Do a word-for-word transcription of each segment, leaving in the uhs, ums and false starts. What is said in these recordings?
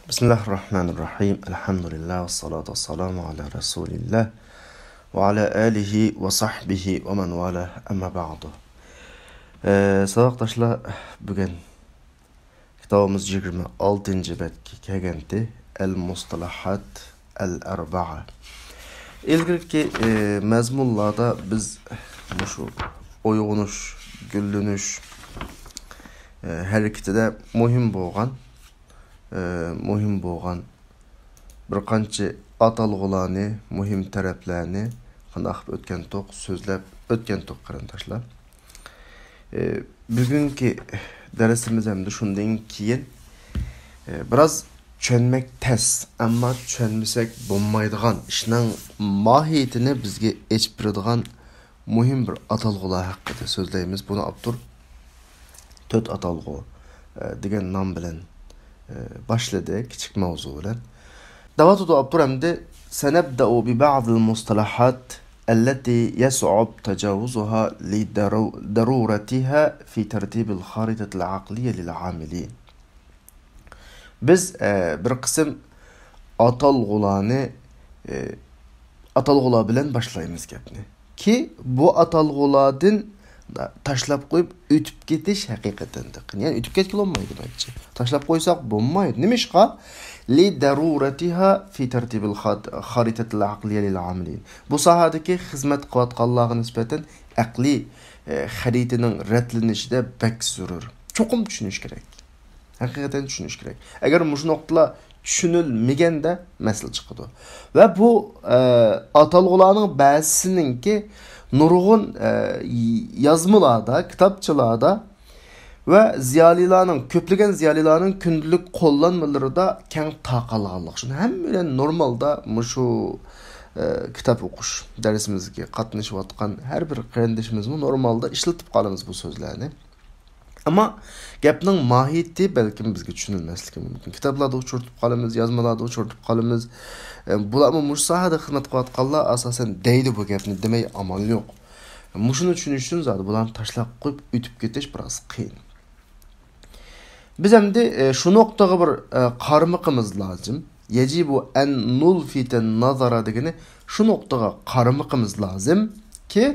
بسم الله الرحمن الرحيم. الحمد لله والصلاة والسلام على رسول الله وعلى آله وصحبه ومن والاه، أما بعد. ئە، ساۋاقداشلار، بۈگۈن كىتابىمىز يىگىرمە ئالتىنچى بەتكە كەلگەنتى. ئەل مۇستالاھات ئەل ئەربەئە. ئىلگىرىكى، ئە، مەزمۇنلاردا بىز مۇشۇ ئويغىنىش، گۈللىنىش، ئە، ھەرىكىتىدە مۇھىم بولغان، ئە، مۇھىم بولغان بىر قانچە ئاتالغۇلارنى، مۇھىم تەرەپلەرنى قانداق قىلىپ ئۆتكەنتۇق، سۆزلەپ ئۆتكەنتۇق، قېرىنداشلار. ئى، بۈگۈنكى دەرسىمىز ھەمدە شۇندىن كېيىن، ئى، بىراز چۈشەنمەك تەس، ئەمما چۈشەنمىسەك بولمايدىغان ئىشنىڭ ماھىيىتىنى بىزگە ئېچىپ بېرىدىغان مۇھىم بىر ئاتالغۇلار ھەققىدە سۆزلەيمىز. بۇنى ئاپتور تۆت ئاتالغۇ، ئى، دېگەن نام بىلەن، ئى، باشلىدى، كىچىك ماۋزۇ بىلەن. داۋاتىدۇ ئاپتور ئەمدى، سەنەبدەئۇ بىبەئزىل مۇستەلاھات ئەللەتى يەسئۇب تەجاۋۇزۇھا لىدەرۇرەتىھا فى تەرتىبىل خارىتەتىل ئەقلىيە لىل ئامىلىن. بىز، ئە، بىر قىسىم ئاتالغۇلارنى، ئە، ئاتالغۇلار بىلەن باشلايمىز گەپنى. كى، بۇ ئاتالغۇلاردىن تاشلاپ قويۇپ ئۆتۈپ كېتىش ھەقىقەتەن دېقىن. يەنى ئۆتۈپ كەتكىلى بولمايدۇ مەنچە. تاشلاپ قويساق بولمايدۇ. نېمىشقا؟ لىدەرۇرەتىھا فى تەرتىبىل خارىتەتىل ئەقلىيە لىل ئامىلىن. بۇ ساھەدىكى خىزمەت قىلىۋاتقانلارغا نىسبەتەن ئەقلىي، ئە، خەرىتىنىڭ رەتلىنىشىدە بەك زۆرۈر. چوقۇم چۈشىنىش كېرەك. ھەقىقەتەن چۈشىنىش كېرەك. ئەگەر مۇشۇ نۇقتىلار چۈشىنىلمىگەندە مەسىلە چىقىدۇ. ۋە بۇ، ئە، ئاتالغۇلارنىڭ بەزىسىنىڭكى نۇرغۇن، ئە، يازمىلاردا، كىتابچىلاردا ۋە زىيالىيلارنىڭ، كۆپلىگەن زىيالىيلارنىڭ كۈندىلىك قوللانمىلىرىدا كەڭ تارقالغانلىقى ئۈچۈن ھەممەيلەن نورمالدا مۇشۇ، ئە، كىتاب ئوقۇش دەرسىمىزگە قاتنىشىۋاتقان ھەر بىر قېرىندىشىمىزمۇ نورمالدا ئىشلىتىپ قالىمىز بۇ سۆزلەرنى. ئەمما گەپنىڭ ماھىيىتى بەلكىم بىزگە چۈشىنىلمەسلىكى مۇمكىن. كىتابلاردا ئۇچرىتىپ قالىمىز، يازمىلاردا ئۇچرىتىپ قالىمىز. ئە، بۇلارمۇ مۇشۇ ساھەدە خىزمەت قىلىۋاتقانلار ئاساسەن دەيدۇ بۇ گەپنى، دېمەي ئامال يوق. مۇشۇنى چۈشىنىش ئۈچۈن زادى بۇلارنى تاشلاپ قويۇپ ئۆتۈپ كېتىش بىراز قىيىن. بىز ئەمدى، ئە، شۇ نۇقتىغا بىر، ئە، قارىمىقىمىز لازىم. يەجىبۇ ئەن نۇلفىتەن نازارا دېگىنى شۇ نۇقتىغا قارىمىقىمىز لازىمكى،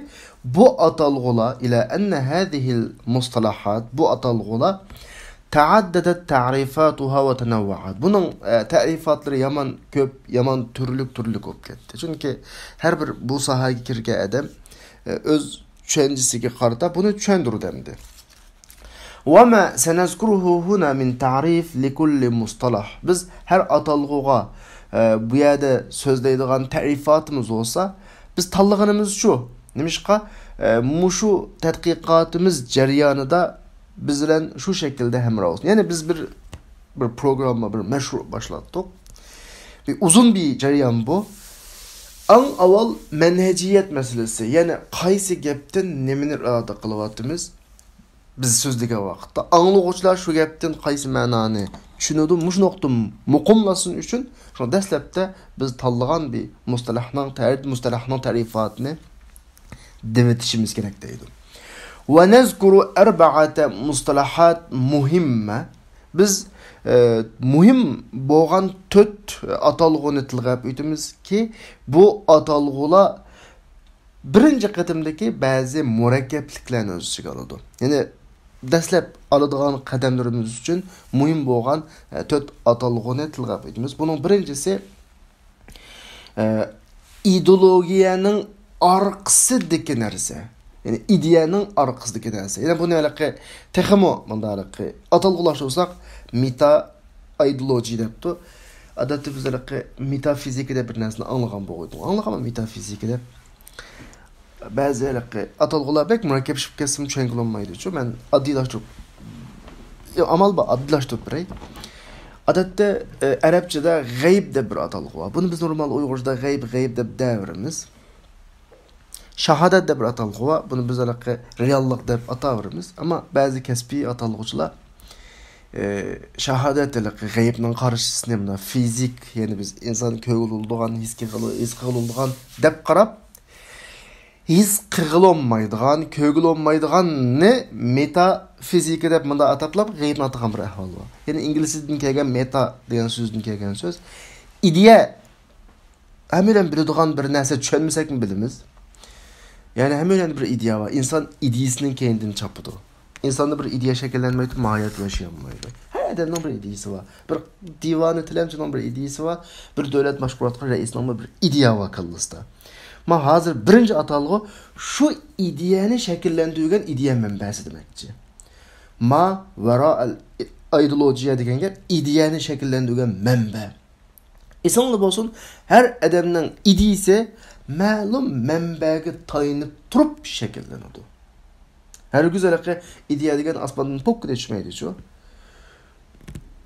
بۇ ئاتالغۇلار، ئىلە ئەننە ھەزىھىل مۇستەلاھات، بۇ ئاتالغۇلار تەئەددەدەت تەرىفاتۇھا ۋە تەنەۋۋەئەت. بۇنىڭ، ئە، تەرىفاتلىرى يامان كۆپ، يامان تۈرلۈك-تۈرلۈك بولۇپ كەتتى. چۈنكى ھەر بىر بۇ ساھەگە كىرگەن ئادەم، ئە، ئۆز چۈشەنچىسىگە قارىتا بۇنى چۈشەندۈرىدۇ ئەمدى. وما سنذكره هنا من تعريف لكل مصطلح. بىز ھەر ئاتالغۇغا، ئە، بۇ يەردە سۆزلەيدىغان تەرىپاتىمىز بولسا، بىز تاللىغىنىمىز شۇ. نېمىشقا؟ ئە، مۇشۇ تەتقىقاتىمىز جەريانىدا بىز بىلەن شۇ شەكىلدە ھەمراھ بولسۇن. يەنى بىز بىر، بىر پروگرامما، بىر مەشرۇ باشلاتتۇق. بىر ئۇزۇن بىر جەريان بۇ. ئەڭ ئاۋۋال مەنھەجىيەت مەسىلىسى، يەنى قايسى گەپتىن نېمىنى ئىپادە قىلىۋاتىمىز؟ بىز سۆزلىگەن ۋاقىتتا ئاڭلىغۇچىلار شۇ گەپتىن قايسى مەنانى چۈشىنىدۇ؟ مۇشۇ نۇقتا مۇقىملاشسۇن ئۈچۈن، شۇ دەسلەپتە بىز تاللىغان بىر مۇستەلەھنىڭ تەر-، مۇستەلەھنىڭ تەرىپاتىنى دېۋېتىشىمىز كېرەك دەيدۇ. ونذكر أربعة مصطلحات مهمة. بىز، ئە، مۇھىم بولغان تۆت ئاتالغۇنى تىلغا ئېلىپ ئۆتىمىزكى، بۇ ئاتالغۇلار بىرىنچى قېتىمدىكى بەزى مۇرەككەپلىكلەرنى ئۆز ئىچىگە ئالىدۇ. يەنى دەسلەپ ئالىدىغان قەدەملىرىمىز ئۈچۈن مۇھىم بولغان، ئە، تۆت ئاتالغۇنى تىلغا ئېلىپ ئۆتىمىز. بۇنىڭ بىرىنچىسى، ئە، ئىدېئولوگىيەنىڭ ئارقىسىدىكى نەرسە. يەنى ئىدىيەنىڭ ئارقىسىدىكى نەرسە. يەنى بۇنى ھېلىقى تېخىمۇ مۇنداق ھېلىقى ئاتالغۇلاشتۇرساق، مېتا ئايدېئولوگىيە دەپتۇ. ئادەتتە بىز ھېلىقى مېتافىزىكا دەپ بىر نەرسىنى ئاڭلىغان بولغىيدۇق. ئاڭلىغانمۇ مېتافىزىكا دەپ؟ بەزى ھېلىقى ئاتالغۇلار بەك مۇرەككەپلىشىپ كەتسىمۇ چۈشەنگىلى بولمايدۇچۇ. مەن ئاددىيلاشتۇرۇپ، يا، ئامال بار، ئاددىيلاشتۇرۇپ بېرەي. ئادەتتە، ئە، ئەرەبچىدە غەيب دەپ بىر ئاتالغۇ بار. بۇنى بىز نورمال ئۇيغۇرچىدا غەيب، غەيب دەپ دەۋېرىمىز. شاھادەت دەپ بىر ئاتالغۇ بار. بۇنى بىز ھېلىقى رېئاللىق دەپ ئاتاۋېرىمىز. ئەمما بەزى كەسپىي ئاتالغۇچىلار، ئە، شاھادەت ھېلىقى غەيبنىڭ قارشىسىنى مۇنداق فىزىك، يەنى بىز ئىنسان كۆرگىلى بولىدىغان، ھېس قىلغىلى، ھېس قىلغىلى بولىدىغان دەپ قاراپ، ھېس قىلغىلى بولمايدىغان، كۆرگىلى بولمايدىغاننى مېتافىزىكا دەپ مۇنداق ئاتاپلاپ غەيىبنى ئاتىغان بىر ئەھۋال بار. يەنى ئىنگلىزچىدىن كەلگەن مېتا دېگەن سۆزدىن كەلگەن سۆز. ئىدىيە ھەممەيلەن بىلىدىغان بىر نەرسە، چۈشەنمىسەكمۇ بىلىمىز. يەنى ھەممەيلەن بىر ئىدىيە بار. ئىنسان ئىدىيىسىنىڭ كەينىدىن چاپىدۇ. ئىنساندا بىر ئىدىيە شەكىللەنمەيدۇ، ماھىيەت ياشىيالمايدۇ. ھەر ئادەمنىڭ بىر ئىدىيىسى بار. بىر دىۋانە تىلەمچىنىڭ بىر ئىدىيىسى بار. بىر دۆلەت باشقۇرۇۋاتقان رەئىسنىڭمۇ بىر ئىدىيە بار كاللىسىدا. ما ھازىر بىرىنچى ئاتالغۇ شۇ ئىدىيەنى شەكىللەندۈرگەن ئىدىيە مەنبەسى دېمەكچى. ما ۋەرائەل ئايدولوگىيە دېگەن گەپ ئىدىيەنى شەكىللەندۈرگەن مەنبە. ئېسىڭلار بولسۇن، ھەر ئادەمنىڭ ئىدىيىسى مەلۇم مەنبەگە تايىنىپ تۇرۇپ شەكىللىنىدۇ. ھەرگىز ھېلىقى ئىدىيە دېگەن ئاسماندىن پوككىدە چۈشمەيدىچۇ.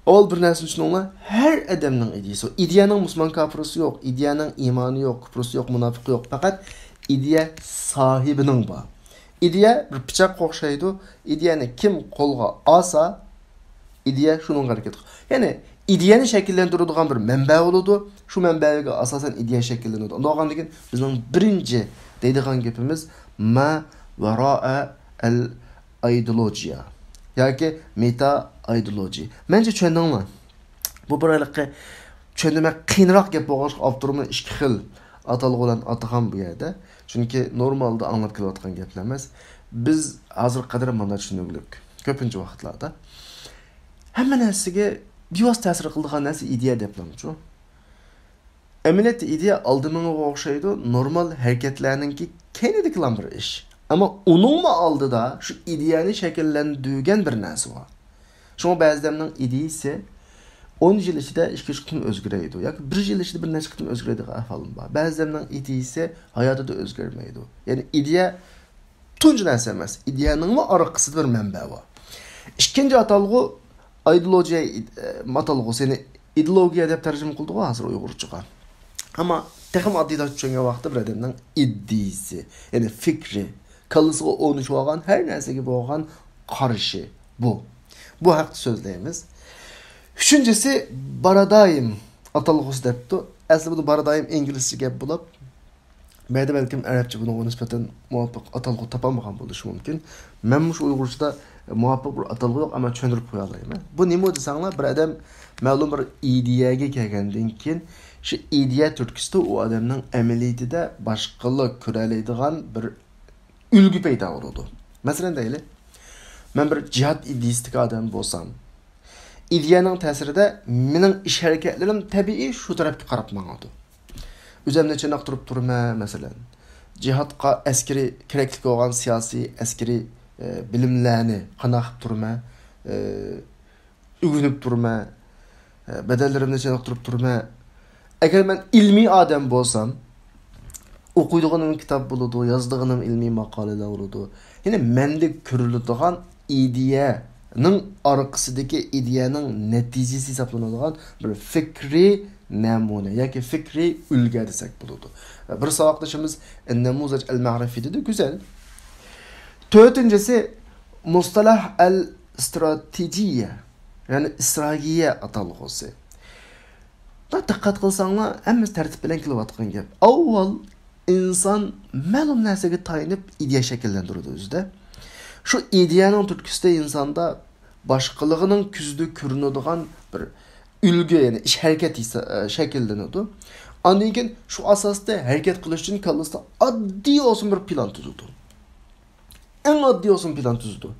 ئاۋۋال بىر نەرسىنى چۈشىنىڭلار، ھەر ئادەمنىڭ ئىدىيىسى. ئىدىيەنىڭ مۇسۇلمان كاپىرىسى يوق، ئىدىيەنىڭ ئىمانى يوق، كۇپرىسى يوق، مۇناپىقى يوق. پەقەت ئىدىيە ساھىبىنىڭ بار. ئىدىيە بىر پىچاققا ئوخشايدۇ. ئىدىيەنى كىم قولغا ئالسا، ئىدىيە شۇنىڭغا ھەرىكەت قىلىدۇ. يەنى ئىدىيەنى شەكىللەندۈرىدىغان بىر مەنبە بولىدۇ. شۇ مەنبەگە ئاساسەن ئىدىيە شەكىللىنىدۇ. ئۇنداق بولغاندىكىن بىزنىڭ بىرىنچى دەيدىغان گېپىمىز ما ۋەرائە ئەل ئايدولوگىيە ياكى مېتا ئايدولوگىيە. مەنچە چۈشەندىڭلار. بۇ بىر ھېلىقى چۈشەندۈرمەك قىيىنراق گەپ بولغاچقا، ئاپتورمۇ ئىككى خىل ئاتالغۇ بىلەن ئاتىغان بۇ يەردە. چۈنكى نورمالدا ئاڭلاپ كېلىۋاتقان گەپلەر ئەمەس. بىز ھازىرغا قەدەر مانا چۈشىنىگلىك. كۆپىنچە ۋاقىتلاردا ھەممە نەرسىگە بىۋاسىتە تەسىر قىلىدىغان نەرسە ئىدىيە دەپلەمچۇ. ئەمەلىيەتتە ئىدىيە ئالدى مېڭىغا ئوخشايدۇ، نورمال ھەرىكەتلەرنىڭكى كەينىدىكىلا بىر ئىش. ئەمما ئۇنىڭمۇ ئالدىدا شۇ ئىدىيەنى شەكىللەندۈرگەن بىر نەرسە بار. شۇڭا بەزىلەرنىڭ ئىدىيىسى ئون يىل ئىچىدە ئىككى ئۈچ قېتىم ئۆزگىرەيدۇ ياكى بىر يىل ئىچىدە بىر نەچچە قېتىم ئۆزگىرەيدىغان ئەھۋالمۇ بار. بەزىلەرنىڭ ئىدىيىسى ھاياتىدا ئۆزگەرمەيدۇ. يەنى ئىدىيە تۇنجى نەرسە ئەمەس، ئىدىيەنىڭمۇ ئارقىسىدا بىر مەنبە بار. ئىككىنچى ئاتالغۇ ئايدولوگىيە ئىد-، ئە، ئاتالغۇسى، يەنى ئىدېئولوگىيە دەپ تەرجىمە قىلدىغۇ ھازىر ئۇيغۇرچىغا. ئەمما تېخىمۇ ئاددىيراق چۈشەنگەن ۋاقىتتا بىر ئادەمنىڭ ئىدىيىسى، يەنى فىكرى، كاللىسىغا ئورنىشىۋالغان ھەر نەرسىگە بولغان قارىشى بۇ. بۇ ھەقتە سۆزلەيمىز. ئۈچىنچىسى، بارادايىم ئاتالغۇسى دەپتۇ. ئەسلى بۇنى بارادايىم ئىنگلىزچە گەپ بولۇپ، مەيدە بەلكىم ئەرەبچە بۇنىڭغا نىسبەتەن مۇۋاپىق ئاتالغۇ تاپالمىغان بولۇشى مۇمكىن. مەنمۇ شۇ ئۇيغۇرچىدا مۇۋاپىق بىر ئاتالغۇ يوق، ئەمما چۈشەندۈرۈپ قويالايمەن. بۇ نېمە دېسەڭلار، بىر ئادەم مەلۇم بىر ئىدىيەگە كەلگەندىن كېيىن، شۇ ئىدىيە تۈرتكىسىدە ئۇ ئادەمنىڭ ئەمەلىيىتىدە باشقىلار كۆرەلەيدىغان بىر ئۈلگە پەيدا بولىدۇ. مەسىلەن دەيلى، مەن بىر جىھاد ئىدىيىسىدىكى ئادەم بولسام، ئىدىيەنىڭ تەسىرىدە مېنىڭ ئىش-ھەرىكەتلىرىم تەبىئىي شۇ تەرەپكە قاراپ ماڭىدۇ. ئۆزۈمنى چېنىقتۇرۇپ تۇرىمەن، مەسىلەن، جىھادقا ئەسكىرىي كېرەكلىك بولغان سىياسىي، ئەسكىرىي، ئە، بىلىملەرنى قانداق قىلىپ تۇرىمەن، ئە، ئۆگىنىپ تۇرىمەن، ئە، بەدەنلىرىمنى چېنىقتۇرۇپ تۇرىمەن. ئەگەر مەن ئىلمىي ئادەم بولسام، ئوقۇيدىغىنىم كىتاب بولىدۇ، يازىدىغىنىم ئىلمىي ماقالىلەر بولىدۇ. يەنى مەندە كۆرۈلىدىغان ئىدىيەنىڭ ئارقىسىدىكى ئىدىيەنىڭ نەتىجىسى ھېسابلىنىدىغان بىر فىكرىي نەمۇنە ياكى فىكرىي ئۈلگە دېسەك بولىدۇ. بىر ساۋاقدىشىمىز نەمۇزەج ئەل مەغرىفى دېدى، گۈزەل. تۆتىنچىسى، مۇستەلاھ ئەل ئىستراتېگىيە، يەنى ئىستراتېگىيە ئاتالغۇسى. بىر دىققەت قىلساڭلار، ھەممىسى تەرتىپ بىلەن كېلىۋاتقان گەپ. ئاۋۋال ئىنسان مەلۇم نەرسىگە تايىنىپ ئىدىيە شەكىللەندۈرىدۇ ئۆزىدە. شۇ ئىدىيەنىڭ تۈرتكىسىدە ئىنساندا باشقىلىقىنىڭ كۆزىدە كۆرۈنىدىغان بىر ئۈلگە، يەنى ئىش ھەرىكەت ھېسا-، ئە، شەكىللىنىدۇ. ئاندىن كېيىن شۇ ئاساستا ھەرىكەت قىلىش ئۈچۈن كاللىسىدا ئاددىي بولسۇن بىر پىلان تۈزىدۇ. ئەڭ ئاددىي بولسۇن پىلان تۈزىدۇ.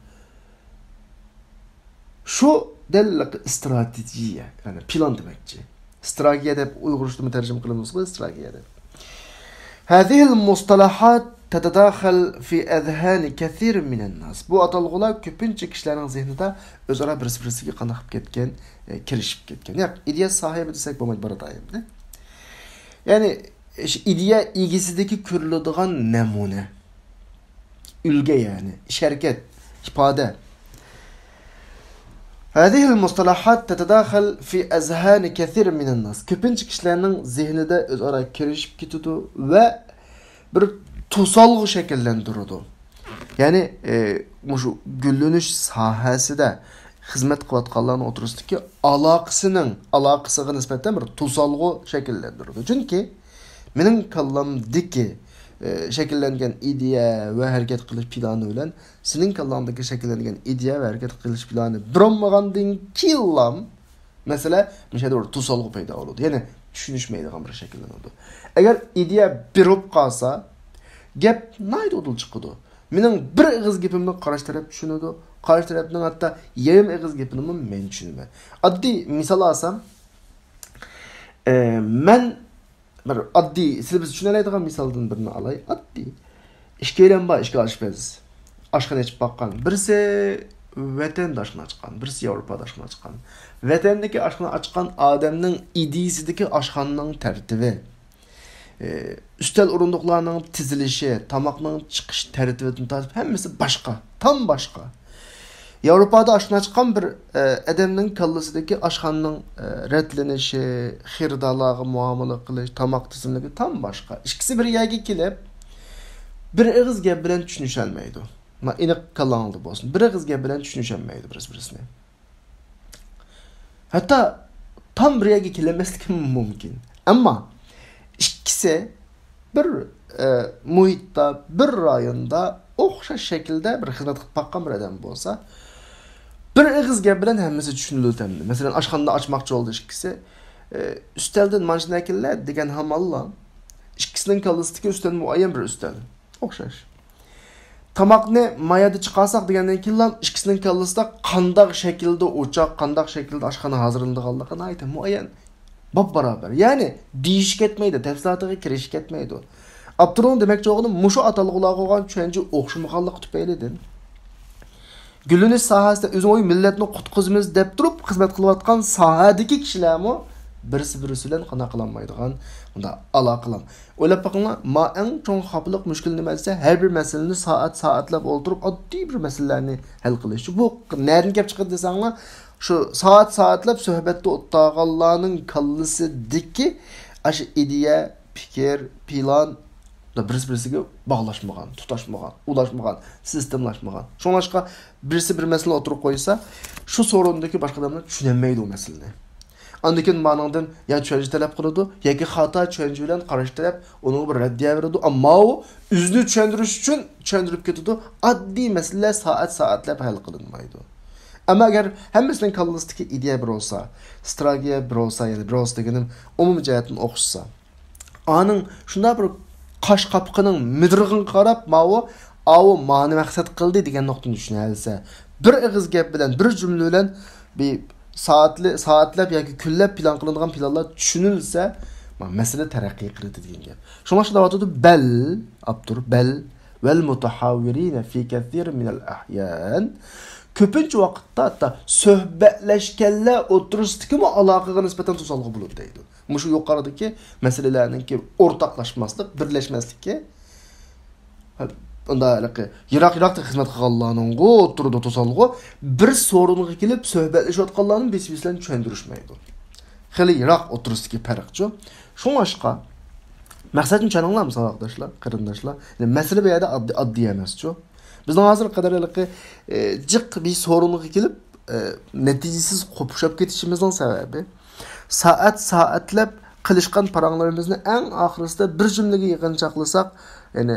شۇ دەل ئىستراتېگىيە، يەنى پىلان دېمەكچى. ئىستراتېگىيە دەپ ئۇيغۇرچىمۇ تەرجىمە قىلىمىزغۇ، ئىستراتېگىيە دەپ. هذه المصطلحات تتداخل في أذهان كثير من الناس. بۇ ئاتالغۇلار كۆپىنچە كىشىلەرنىڭ زېھنىدا ئۆزئارا بىرسى-بىرسىگە قانداق قىلىپ كەتكەن، ئە، كىرىشىپ كەتكەن. ياق، ئىدىيە ساھىبى دېسەك بولمايدۇ، باراتايىمدە. يەنى، شۇ ئىدىيە ئىگىسىدىكى كۆرۈلىدىغان نەمۇنە. ئۈلگە، يەنى ئىش-ھەرىكەت، ئىپادە. هذه المصطلحات تتداخل في أذهان كثير من الناس. كۆپىنچە كىشىلەرنىڭ زېھنىدە ئۆزئارا كىرىشىپ كېتىدۇ ۋە بىر توسالغۇ شەكىللەندۈرىدۇ. يەنى، ئى، مۇشۇ گۈللىنىش ساھەسىدە خىزمەت قىلىۋاتقانلارنىڭ ئوتتۇرىسىدىكى ئالاقىسىنىڭ، ئالاقىسىغا نىسبەتەن بىر توسالغۇ شەكىللەندۈرىدۇ. چۈنكى مېنىڭ كاللامدىكى ئە، شەكىللەنگەن ئىدىيە ۋە ھەرىكەت قىلىش پىلانى بىلەن سېنىڭ كاللاڭدىكى شەكىللەنگەن ئىدىيە ۋە ھەرىكەت قىلىش پىلانى بىر بولمىغاندىن كېيىنلا مەسىلە مۇشۇ يەردە بىر توسالغۇ پەيدا بولىدۇ. يەنى چۈشىنىشمەيدىغان بىر شەكىللىنىدۇ. ئەگەر ئىدىيە بىر بولۇپ قالسا، گەپ ناھايىتى ئۇدۇل چىقىدۇ. مېنىڭ بىر ئېغىز گېپىمنى قارشى تەرەپ چۈشىنىدۇ، قارشى تەرەپنىڭ ھەتتا يېرىم ئېغىز گېپىنىمۇ مەن چۈشىنىمەن. ئاددىي مىسال ئالسام، ئە، مەن بىر ئاددىي، سىلى بىز چۈشىنەلەيدىغان مىسالدىن بىرنى ئالاي. ئاددىي. ئىككىيلەن بار، ئىككى ئاشپەز. ئاشخانا ئېچىپ باققان. بىرسى ۋەتەندە ئاشخانا ئاچقان، بىرسى ياۋروپادا ئاشخانا ئاچقان. ۋەتەندىكى ئاشخانا ئاچقان ئادەمنىڭ ئىدىيىسىدىكى ئاشخانىنىڭ تەرتىپى، ئى، ئۈستەل ئورۇندۇقلارنىڭ تىزىلىشى، تاماقنىڭ چىقىش تەرتىپىدىن تارتىپ ھەممىسى باشقا، تام باشقا. ياۋروپادا ئاشخانا ئاچقان بىر، ئە، ئادەمنىڭ كاللىسىدىكى ئاشخانىنىڭ، ئە، رەتلىنىشى، خېرىدارلارغا مۇئامىلە قىلىش، تاماق تىزىملىكى تام باشقا. ئىككىسى بىر يەرگە كېلىپ، بىر ئېغىز گەپ بىلەن چۈشىنىشەلمەيدۇ. ما، ئېنىق كاللاڭلاردا بولسۇن. بىر ئېغىز گەپ بىلەن چۈشىنىشەلمەيدۇ بىرسى-بىرسىنى. ھەتتا تام بىر يەرگە كېلەلمەسلىكى مۇمكىن. ئەمما ئىككىسى بىر، ئە، مۇھىتتا، بىر رايوندا ئوخشاش شەكىلدە بىر خىزمەت قىلىپ باققان بىر ئادەم بولسا، بىر ئېغىز گەپ بىلەن ھەممىسى چۈشىنىلىدۇ ئەمدى. مەسىلەن، ئاشخانىدا ئاچماقچى بولدى ئىككىسى. ئە، ئۈستەلدىن مانچىنى ئەكىللە دېگەن ھامانلا ئىككىسىنىڭ كاللىسىدىكى ئۈستەل مۇئەييەن بىر ئۈستەل. ئوخشاش. تاماقنى ما يەردە چىقارساق دېگەندىن كېيىنلا ئىككىسىنىڭ كاللىسىدا قانداق شەكىلدە ئوچاق، قانداق شەكىلدە ئاشخانا ھازىرلىنىدىغانلىقى ناھايىتى مۇئەييەن، باپبارابەر. يەنى دېيىشى كەتمەيدۇ، تەپسىلاتىغا كىرىشى كەتمەيدۇ. ئاپتورنىڭ دېمەكچى بولغىنى مۇشۇ ئاتالغۇلارغا بولغان چۈشەنچە ئوخشىمىغانلىقى تۈپەيلىدىن. گۈللىنىش ساھەسىدە ئۆزىنى مىللەتنى قۇتقۇزىمىز دەپ تۇرۇپ خىزمەت قىلىۋاتقان ساھەدىكى كىشىلەرمۇ بىرسى-بىرسى بىلەن قانداق قىلالمايدىغان مۇنداق ئالاقىلار. ئويلاپ بېقىڭلار، ما ئەڭ چوڭ خاپىلىق مۈشكۈل نېمە دېسە، ھەر بىر مەسىلىنى سائەت-سائەتلەپ ئولتۇرۇپ، ئاددىي بىر مەسىلىلەرنى ھەل قىلىش. بۇ نەدىن كەپ چىقىدۇ دېسەڭلار، شۇ سائەت-سائەتلەپ سۆھبەتتە ئولتۇرغانلارنىڭ كاللىسىدىكى ئاشۇ ئىدىيە، پىكىر، پىلان، بىرسى-بىرسىگە باغلاشمىغان، تۇتاشمىغان، ئۇلاشمىغان، سىستېمىلاشمىغان. شۇڭلاشقا بىرسى بىر مەسىلىنى ئوتتۇرىغا قويسا، شۇ سورۇندىكى باشقا ئادەملەر چۈشىنەلمەيدۇ ئۇ مەسىلىنى. ئاندىن كېيىن مانىڭدىن يا چۈشەنچە تەلەپ قىلىدۇ، ياكى خاتا چۈشەنچە بىلەن قارشى تەرەپ ئۇنىڭغا بىر رەددىيە بېرىدۇ. ئەمما ئۇ ئۆزىنى چۈشەندۈرۈش ئۈچۈن چۈشەندۈرۈپ كېتىدۇ. ئاددىي مەسىلىلەر سائەت-سائەتلەپ ھەل قىلىنمايدۇ. ئەمما ئەگەر ھەممىسىنىڭ كاللىسىدىكى ئىدىيە بىر بولسا، ستراتېگىيە بىر بولسا، يەنى بىر بولسا دېگىنىم ئومۇمىي جەھەتتىن ئوخشىسا، ئانىڭ شۇنداق بىر قاش قاپىقىنىڭ مىدىرىغىغا قاراپ، ماۋۇ، ئاۋۇ مانى مەقسەت قىلدى دېگەن نۇقتىنى چۈشىنەلىسە، بىر ئېغىز گەپ بىلەن، بىر جۈملە بىلەن بىر سائەتلى-، سائەتلەپ ياكى كۈنلەپ پىلان قىلىنىدىغان پىلانلار چۈشىنىلسە، ما-، مەسىلە تەرەققىي قىلىدۇ دېگەن گەپ. شۇڭلاشقا دەۋاتىدۇ، بەل، ئاپتور، بەل، ۋەل مۇتەھاۋىرىنە فى كەسىر مىنەل ئەھيان. كۆپىنچە ۋاقىتتا ھەتتا سۆھبەتلەشكەنلەر ئوتتۇرىسىدىكىمۇ ئالاقىغا نىسبەتەن توسالغۇ بولىدۇ دەيدۇ. مۇشۇ يۇقىرىدىكى مەسىلىلەرنىڭكى ئورتاقلاشماسلىق، بىرلەشمەسلىكى، ئۇنداق ھېلىقى يىراق-يىراقتا خىزمەت قىلغانلارنىڭغۇ ئوتتۇرىدا توسالغۇ، بىر سورۇنغا كېلىپ سۆھبەتلىشىۋاتقانلارنى بىسى-بىسى بىلەن چۈشەندۈرۈشمەيدۇ. خېلى يىراق ئوتتۇرىسىدىكى پەرقچۇ. شۇڭلاشقا، مەقسەتنى چۈشەندىڭلارمۇ، ساۋاقداشلار، قېرىنداشلار؟ يەنى مەسىلە بۇ يەردە ئاددىي، ئاددىي ئەمەسچۇ. بىزنىڭ ھازىر قەدەر ھېلىقى، ئە، جىق بىر سورۇنغا كېلىپ، ئە، نەتىجىسىز قوپۇشۇپ كېتىشىمىزنىڭ سەۋەبى، سائەت-سائەتلەپ قىلىشقان پاراڭلىرىمىزنى ئەڭ ئاخىرىسىدا بىر جۈملىگە يىغىنچاقلىساق، يەنى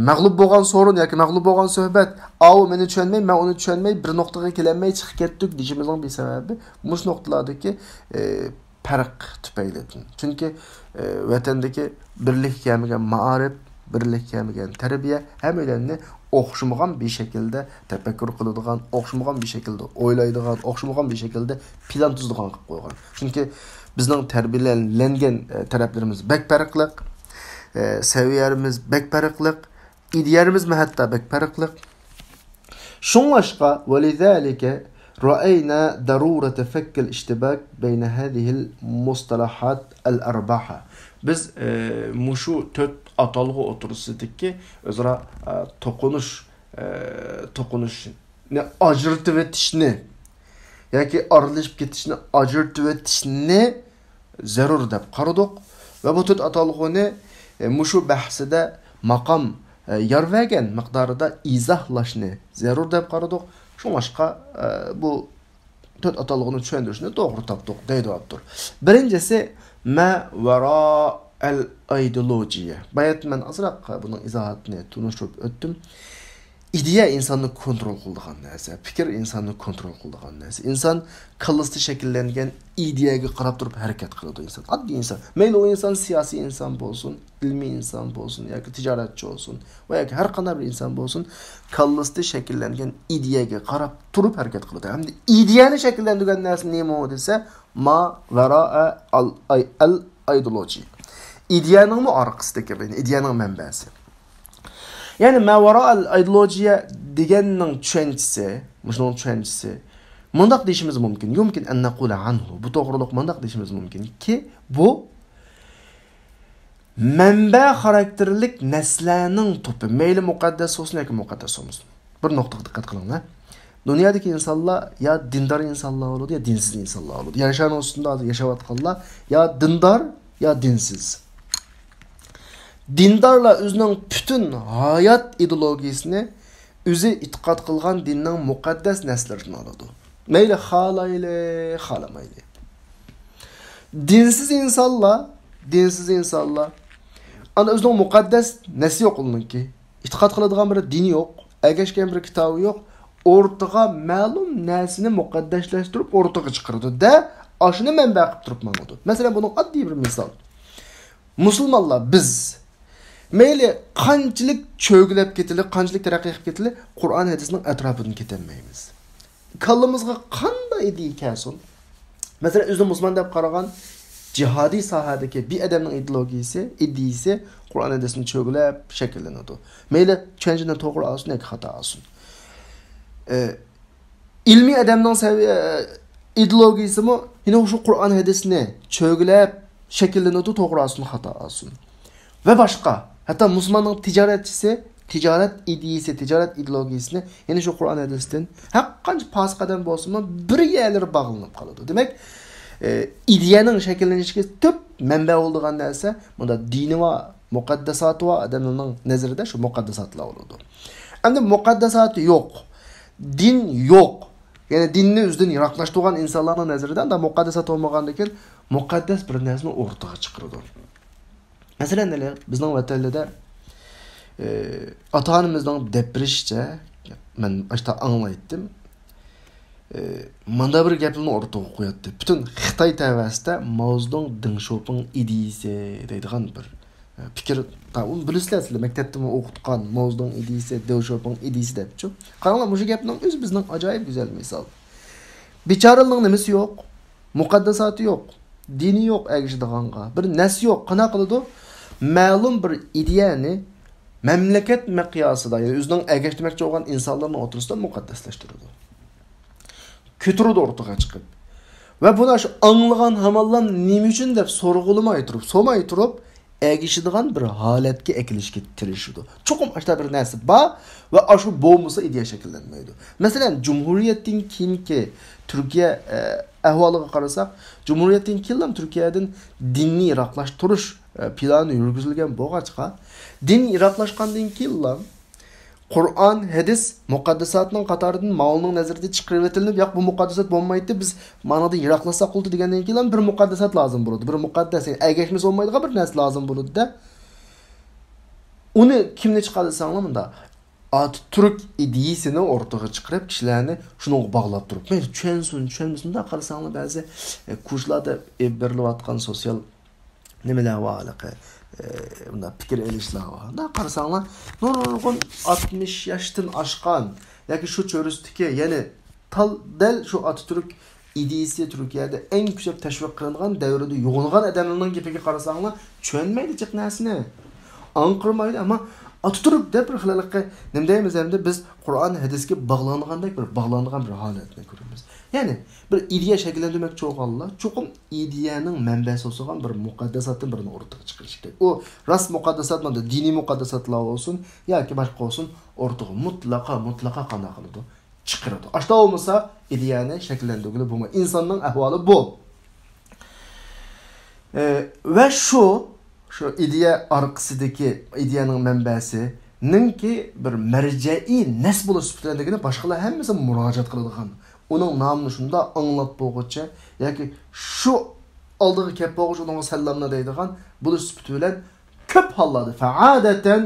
مەغلۇپ بولغان سورۇن ياكى مەغلۇپ بولغان سۆھبەت، ئاۋۇ مېنى چۈشەنمەي، مەن ئۇنى چۈشەنمەي، بىر نۇقتىغا كېلەلمەي چىقىپ كەتتۇق دېيىشىمىزنىڭ بىر سەۋەبى مۇشۇ نۇقتىلاردىكى، ئە، پەرق تۈپەيلىدىن. چۈنكى، ئە، ۋەتەندىكى بىرلىككە كەلمىگەن مائارىپ، بىرلىككە كەلمىگەن تەربىيە ھەممەيلەننى ئوخشىمىغان بىر شەكىلدە تەپەككۇر قىلىدىغان، ئوخشىمىغان بىر شەكىلدە ئويلايدىغان، ئوخشىمىغان بىر شەكىلدە پىلان تۈزىدىغان قىلىپ قويغان. چۈنكى بىزنىڭ تەربىيەلەنگەن، ئە، تەرەپلىرىمىز بەك پەرقلىق، ئە، سەۋىيەلىرىمىز بەك پەرقلىق، ئىدىيەلىرىمىزمۇ ھەتتا بەك پەرقلىق. شۇڭلاشقا، ولذلك رأينا ضرورة فك الاشتباك بين هذه المصطلحات الأربعة. بىز، ئى، مۇشۇ تۆت ئاتالغۇ ئوتتۇرىسىدىكى ئۆزئارا، ئى، توقۇنۇش، ئى، توقۇنۇشنى ئاجرىتىۋېتىشنى ياكى ئارىلىشىپ كېتىشنى ئاجرىتىۋېتىشنى زەرۇر دەپ قارىدۇق ۋە بۇ تۆت ئاتالغۇنى، ئە، مۇشۇ بەھسىدە ماقام، ئە، يار بەرگەن مىقدارىدا ئىزاھلاشنى زەرۇر دەپ قارىدۇق. شۇڭلاشقا، ئە، بۇ تۆت ئاتالغۇنى چۈشەندۈرۈشنى توغرا تاپتۇق، دەيدۇ ئاپتور. بىرىنچىسى، ما ۋارا ئەل ئايدولوجىيە. باياتىن مەن ئازراق بۇنىڭ ئىزاھاتىنى تونۇشتۇرۇپ ئۆتتۈم. ئىدىيە ئىنساننى كونترول قىلىدىغان نەرسە، پىكىر ئىنساننى كونترول قىلىدىغان نەرسە. ئىنسان كاللىسىدا شەكىللەنگەن ئىدىيەگە قاراپ تۇرۇپ ھەرىكەت قىلىدۇ ئىنسان. ئاددىي ئىنسان. مەيلى ئۇ ئىنسان سىياسىي ئىنسان بولسۇن، ئىلمىي ئىنسان بولسۇن ياكى تىجارەتچى بولسۇن ۋە ياكى ھەر قانداق بىر ئىنسان بولسۇن، كاللىسىدا شەكىللەنگەن ئىدىيەگە قاراپ تۇرۇپ ھەرىكەت قىلىدۇ. ھەمدە ئىدىيەنى شەكىللەندۈرگەن نەرسە نېمە دېسە، ما ۋەرائە ئەل ئاي-، ئەل ئايدولوجى. ئىدىيەنىڭمۇ ئارقىسىدىكى، يەنى ئىدىيەنىڭ مەنبەسى. يەنى ما ۋەرائە ئەل ئايدولوجىيە دېگەننىڭ چۈشەنچىسى، مۇشۇنىڭ چۈشەنچىسى، مۇنداق دېيىشىمىز مۇمكىن. يۇمكىن ئەن نەقۇلە ئەنھۇ. بۇ توغرۇلۇق مۇنداق دېيىشىمىز مۇمكىنكى، بۇ مەنبە خاراكتېرلىك نەرسىلەرنىڭ توپى، مەيلى مۇقەددەس بولسۇن ياكى مۇقەددەس بولمىسۇن. بىر نۇقتىغا دىققەت قىلىڭلار. دۇنيادىكى ئىنسانلار يا دىندار ئىنسانلار بولىدۇ، يا دىنسىز ئىنسانلار بولىدۇ. يەر شارىنىڭ ئۈستىدە ھازىر ياشاۋاتقانلار يا دىندار، يا دىنسىز. دىندارلار ئۆزىنىڭ پۈتۈن ھايات ئىدېئولوگىيىسىنى ئۆزى ئېتىقاد قىلغان دىننىڭ مۇقەددەس نەرسىلىرىدىن ئالىدۇ. مەيلى خالايلى، خالىمايلى. دىنسىز ئىنسانلار، دىنسىز ئىنسانلار، ئانا ئۆزىنىڭ مۇقەددەس نەرسە يوق ئۇنىڭكى. ئېتىقاد قىلىدىغان بىر دىنى يوق، ئەگەشكەن بىر كىتابى يوق. ئورتىغا مەلۇم نەرسىنى مۇقەددەسلەشتۈرۈپ ئورتىغا چىقىرىدۇ-دە، ئاشۇنى مەنبە قىلىپ تۇرۇپ ماڭىدۇ. مەسىلەن، بۇنىڭ ئاددىي بىر مىسال. مۇسۇلمانلار بىز مەيلى قانچىلىك چۆگىلەپ كېتىلى، قانچىلىك تەرەققىي قىلىپ كېتىلى، قۇرئان ھەدىسنىڭ ئەتراپىدىن كېتەلمەيمىز. كاللىمىزغا قانداق ئىدىيە كەلسۇن، مەسىلەن، ئۆزىنى مۇسۇلمان دەپ قارىغان جىھادىي ساھەدىكى بىر ئادەمنىڭ ئىدېئولوگىيىسى، ئىدىيىسى قۇرئان ھەدىستىن چۆگىلەپ شەكىللىنىدۇ. مەيلى چۈەنچىنى توغرا ئالسۇن ياكى خاتا ئالسۇن. ئە، ئىلمىي ئادەمنىڭ سەۋ-، ئە، ئىدېئولوگىيىسىمۇ يەنە شۇ قۇرئان ھەدىسنى چۆگىلەپ شەكىللىنىدۇ، توغرا ئالسۇن، خاتا ئالسۇن. ۋە باشقا. ھەتتا مۇسۇلماننىڭ تىجارەتچىسى، تىجارەت ئىدىيىسى، تىجارەت ئىدېئولوگىيىسىنى يەنە شۇ قۇرئان ھەدىستىن ھەر قانچە پاسىق ئادەم بولسىمۇ، بىر يەرلىرى باغلىنىپ قالىدۇ. دېمەك، ئە، ئىدىيەنىڭ شەكىللىنىشىگە تۈپ مەنبە بولىدىغان نەرسە، بۇندا دىنى بار، مۇقەدداساتى بار ئادەملەرنىڭ نەزىرىدە شۇ مۇقەدداساتلار بولىدۇ. ئەمدى مۇقەدداساتى يوق، دىن يوق، يەنى دىننى ئۆزىدىن يىراقلاشتۇرغان ئىنسانلارنىڭ نەزىرىدە ئاندا مۇقەدداسات بولمىغاندىكىن، مۇقەددەس بىر نەرسىنى ئورتىغا چىقىرىدۇ. مەسىلەن، ھېلى بىزنىڭ ۋەتەنلىدە، ئى، ئاتا-ئانىمىزنىڭ دەپ بېرىشىچە، مەن ئاشتا ئاڭلايتتىم. ئى، ماندا بىر گەپنى ئورتىغا قوياتتى. پۈتۈن خىتاي تەۋەسىدە ماۋزېدۇڭ دېڭ شوپىڭ ئىدىيىسى دەيدىغان بىر، ئى، پىكىر، تا-، ئۇنى بىلىسىلەر سىلەر، مەكتەپتىمۇ ئوقۇتقان ماۋزېدۇڭ ئىدىيىسى، دېڭ شوپىڭ ئىدىيىسى دەپچۇ. قاراڭلار، مۇشۇ گەپنىڭ ئۆزى بىزنىڭ ئاجايىپ گۈزەل مىسال. بىچارىلىرنىڭ نېمىسى يوق؟ مۇقەدداساتى يوق، دىنى يوق ئەگىشىدىغانغا، بىر نەرسە يوق. قانداق قىلىدۇ؟ مەلۇم بىر ئىدىيەنى مەملىكەت مىقياسىدا، يەنى ئۆزىنىڭ ئەگەشتۈرمەكچى بولغان ئىنسانلارنىڭ ئوتتۇرىسىدا مۇقەددەسلەشتۈرىدۇ. كۆتۈرىدۇ ئورتىغا چىقىپ. ۋە بۇنى شۇ ئاڭلىغان ھامانلام نېمە ئۈچۈن دەپ سورىغۇلىماي تۇرۇپ، سورىماي تۇرۇپ، ئەگىشىدىغان بىر ھالەتكە ئەكېلىشكە تىرىشىدۇ. چوقۇم ئاشتا بىر نەرسە بار ۋە ئاشۇ بولمىسا ئىدىيە شەكىللەنمەيدۇ. مەسىلەن، جۇمھۇرىيەتتىن كېيىنكى تۈركىيە، ئە، ئەھۋالىغا قارىساق، جۇمھۇرىيەتتىن كېيىنلا تۈركىيەدىن دىننى يىراقلاشتۇرۇش، ئە، پىلانى يۈرگۈزۈلگەن بولغاچقا، دىن يىراقلاشقاندىن كېيىنلا قۇرئان، ھەدىس مۇقەدداساتنىڭ قاتارىدىن ماۋۇنىڭ نەزىرىدە چىقىرىۋېتىلىپ، ياق، بۇ مۇقەدداسات بولمايتتى، بىز مانىڭدىن يىراقلاشساق بولدى دېگەندىن كېيىن بىر مۇقەدداسات لازىم بولىدۇ. بىر مۇقەددەس، يەنى ئەگەشمىسە بولمايدىغان بىر نەرسە لازىم بولىدۇ-دە. ئۇنى كىمنى چىقاردى دېسەڭلار مۇندا، ئاتاتۈرك ئىدىيىسىنى ئورتىغا چىقىرىپ، كىشىلەرنى شۇنىڭغا باغلاپ تۇرۇپ، مەيلى چۈشەنسۇن، چۈشەنمىسۇن، مۇنداق قارىساڭلار بەزى، ئە، كوچىلاردا ئېلىپ بېرىلىۋاتقان سوتسىيال نېمىلەر بار ھېلىقى، ئى، مۇنداق پىكىر ئېلىشلار بار. مۇنداق قارىساڭلار، نۇرغۇن ئاتمىش ياشتىن ئاشقان ياكى شۇ چۆرىسىدىكى، يەنى تال-، دەل شۇ ئاتاتۈرك ئىدىيىسى تۈركىيەدە ئەڭ كۈچلۈك تەشۋىق قىلىنغان دەۋردە يوغىنىغان ئادەملەرنىڭ گېپىگە قارىساڭلار، چۈشەنمەيدۇ جىق نەرسىنى. ئاڭقىرمايدۇ، ئەمما ئاتاتۈرك دەپ بىر خىل ھېلىقى، نېمە دەيمىز ئەمدى، بىز قۇرئان، ھەدىسكە باغلانغاندەك بىر، باغلانغان بىر ھالەتنى كۆرىمىز. يەنى بىر ئىدىيە شەكىللەندۈرمەكچى بولغانلار چوقۇم ئىدىيەنىڭ مەنبەسى بولسىغان بىر مۇقەدداساتتىن بىرىنى ئوتتۇرىغا چىقىرىشى كېرەك. ئۇ راست مۇقەدداسات، مانا دىنىي مۇقەدداساتلار بولسۇن ياكى باشقا بولسۇن، ئوتتۇرىغا مۇتلەقا، مۇتلەقا قانداق قىلىدۇ؟ چىقىرىدۇ. ئاشتا بولمىسا، ئىدىيەنى شەكىللەندۈرگىلى بولمايدۇ. ئىنساننىڭ ئەھۋالى بۇ. ئى، ۋە شۇ، شۇ ئىدىيە ئارقىسىدىكى، ئىدىيەنىڭ مەنبەسىنىڭكى بىر مەرجەئىي نەس بولۇش سۈپىتىدە دېگىنى باشقىلار ھەممىسى مۇراجىئەت قىلىدىغان. ئۇنىڭ نامىنى شۇنداق ئاڭلاپ بولغۇچە ياكى شۇ ئالدىغا كەپ بولغۇچە ئۇنىڭغا سالامنى دەيدىغان بولۇش سۈپىتى بىلەن كۆپ ھاللاردا فەئادەتەن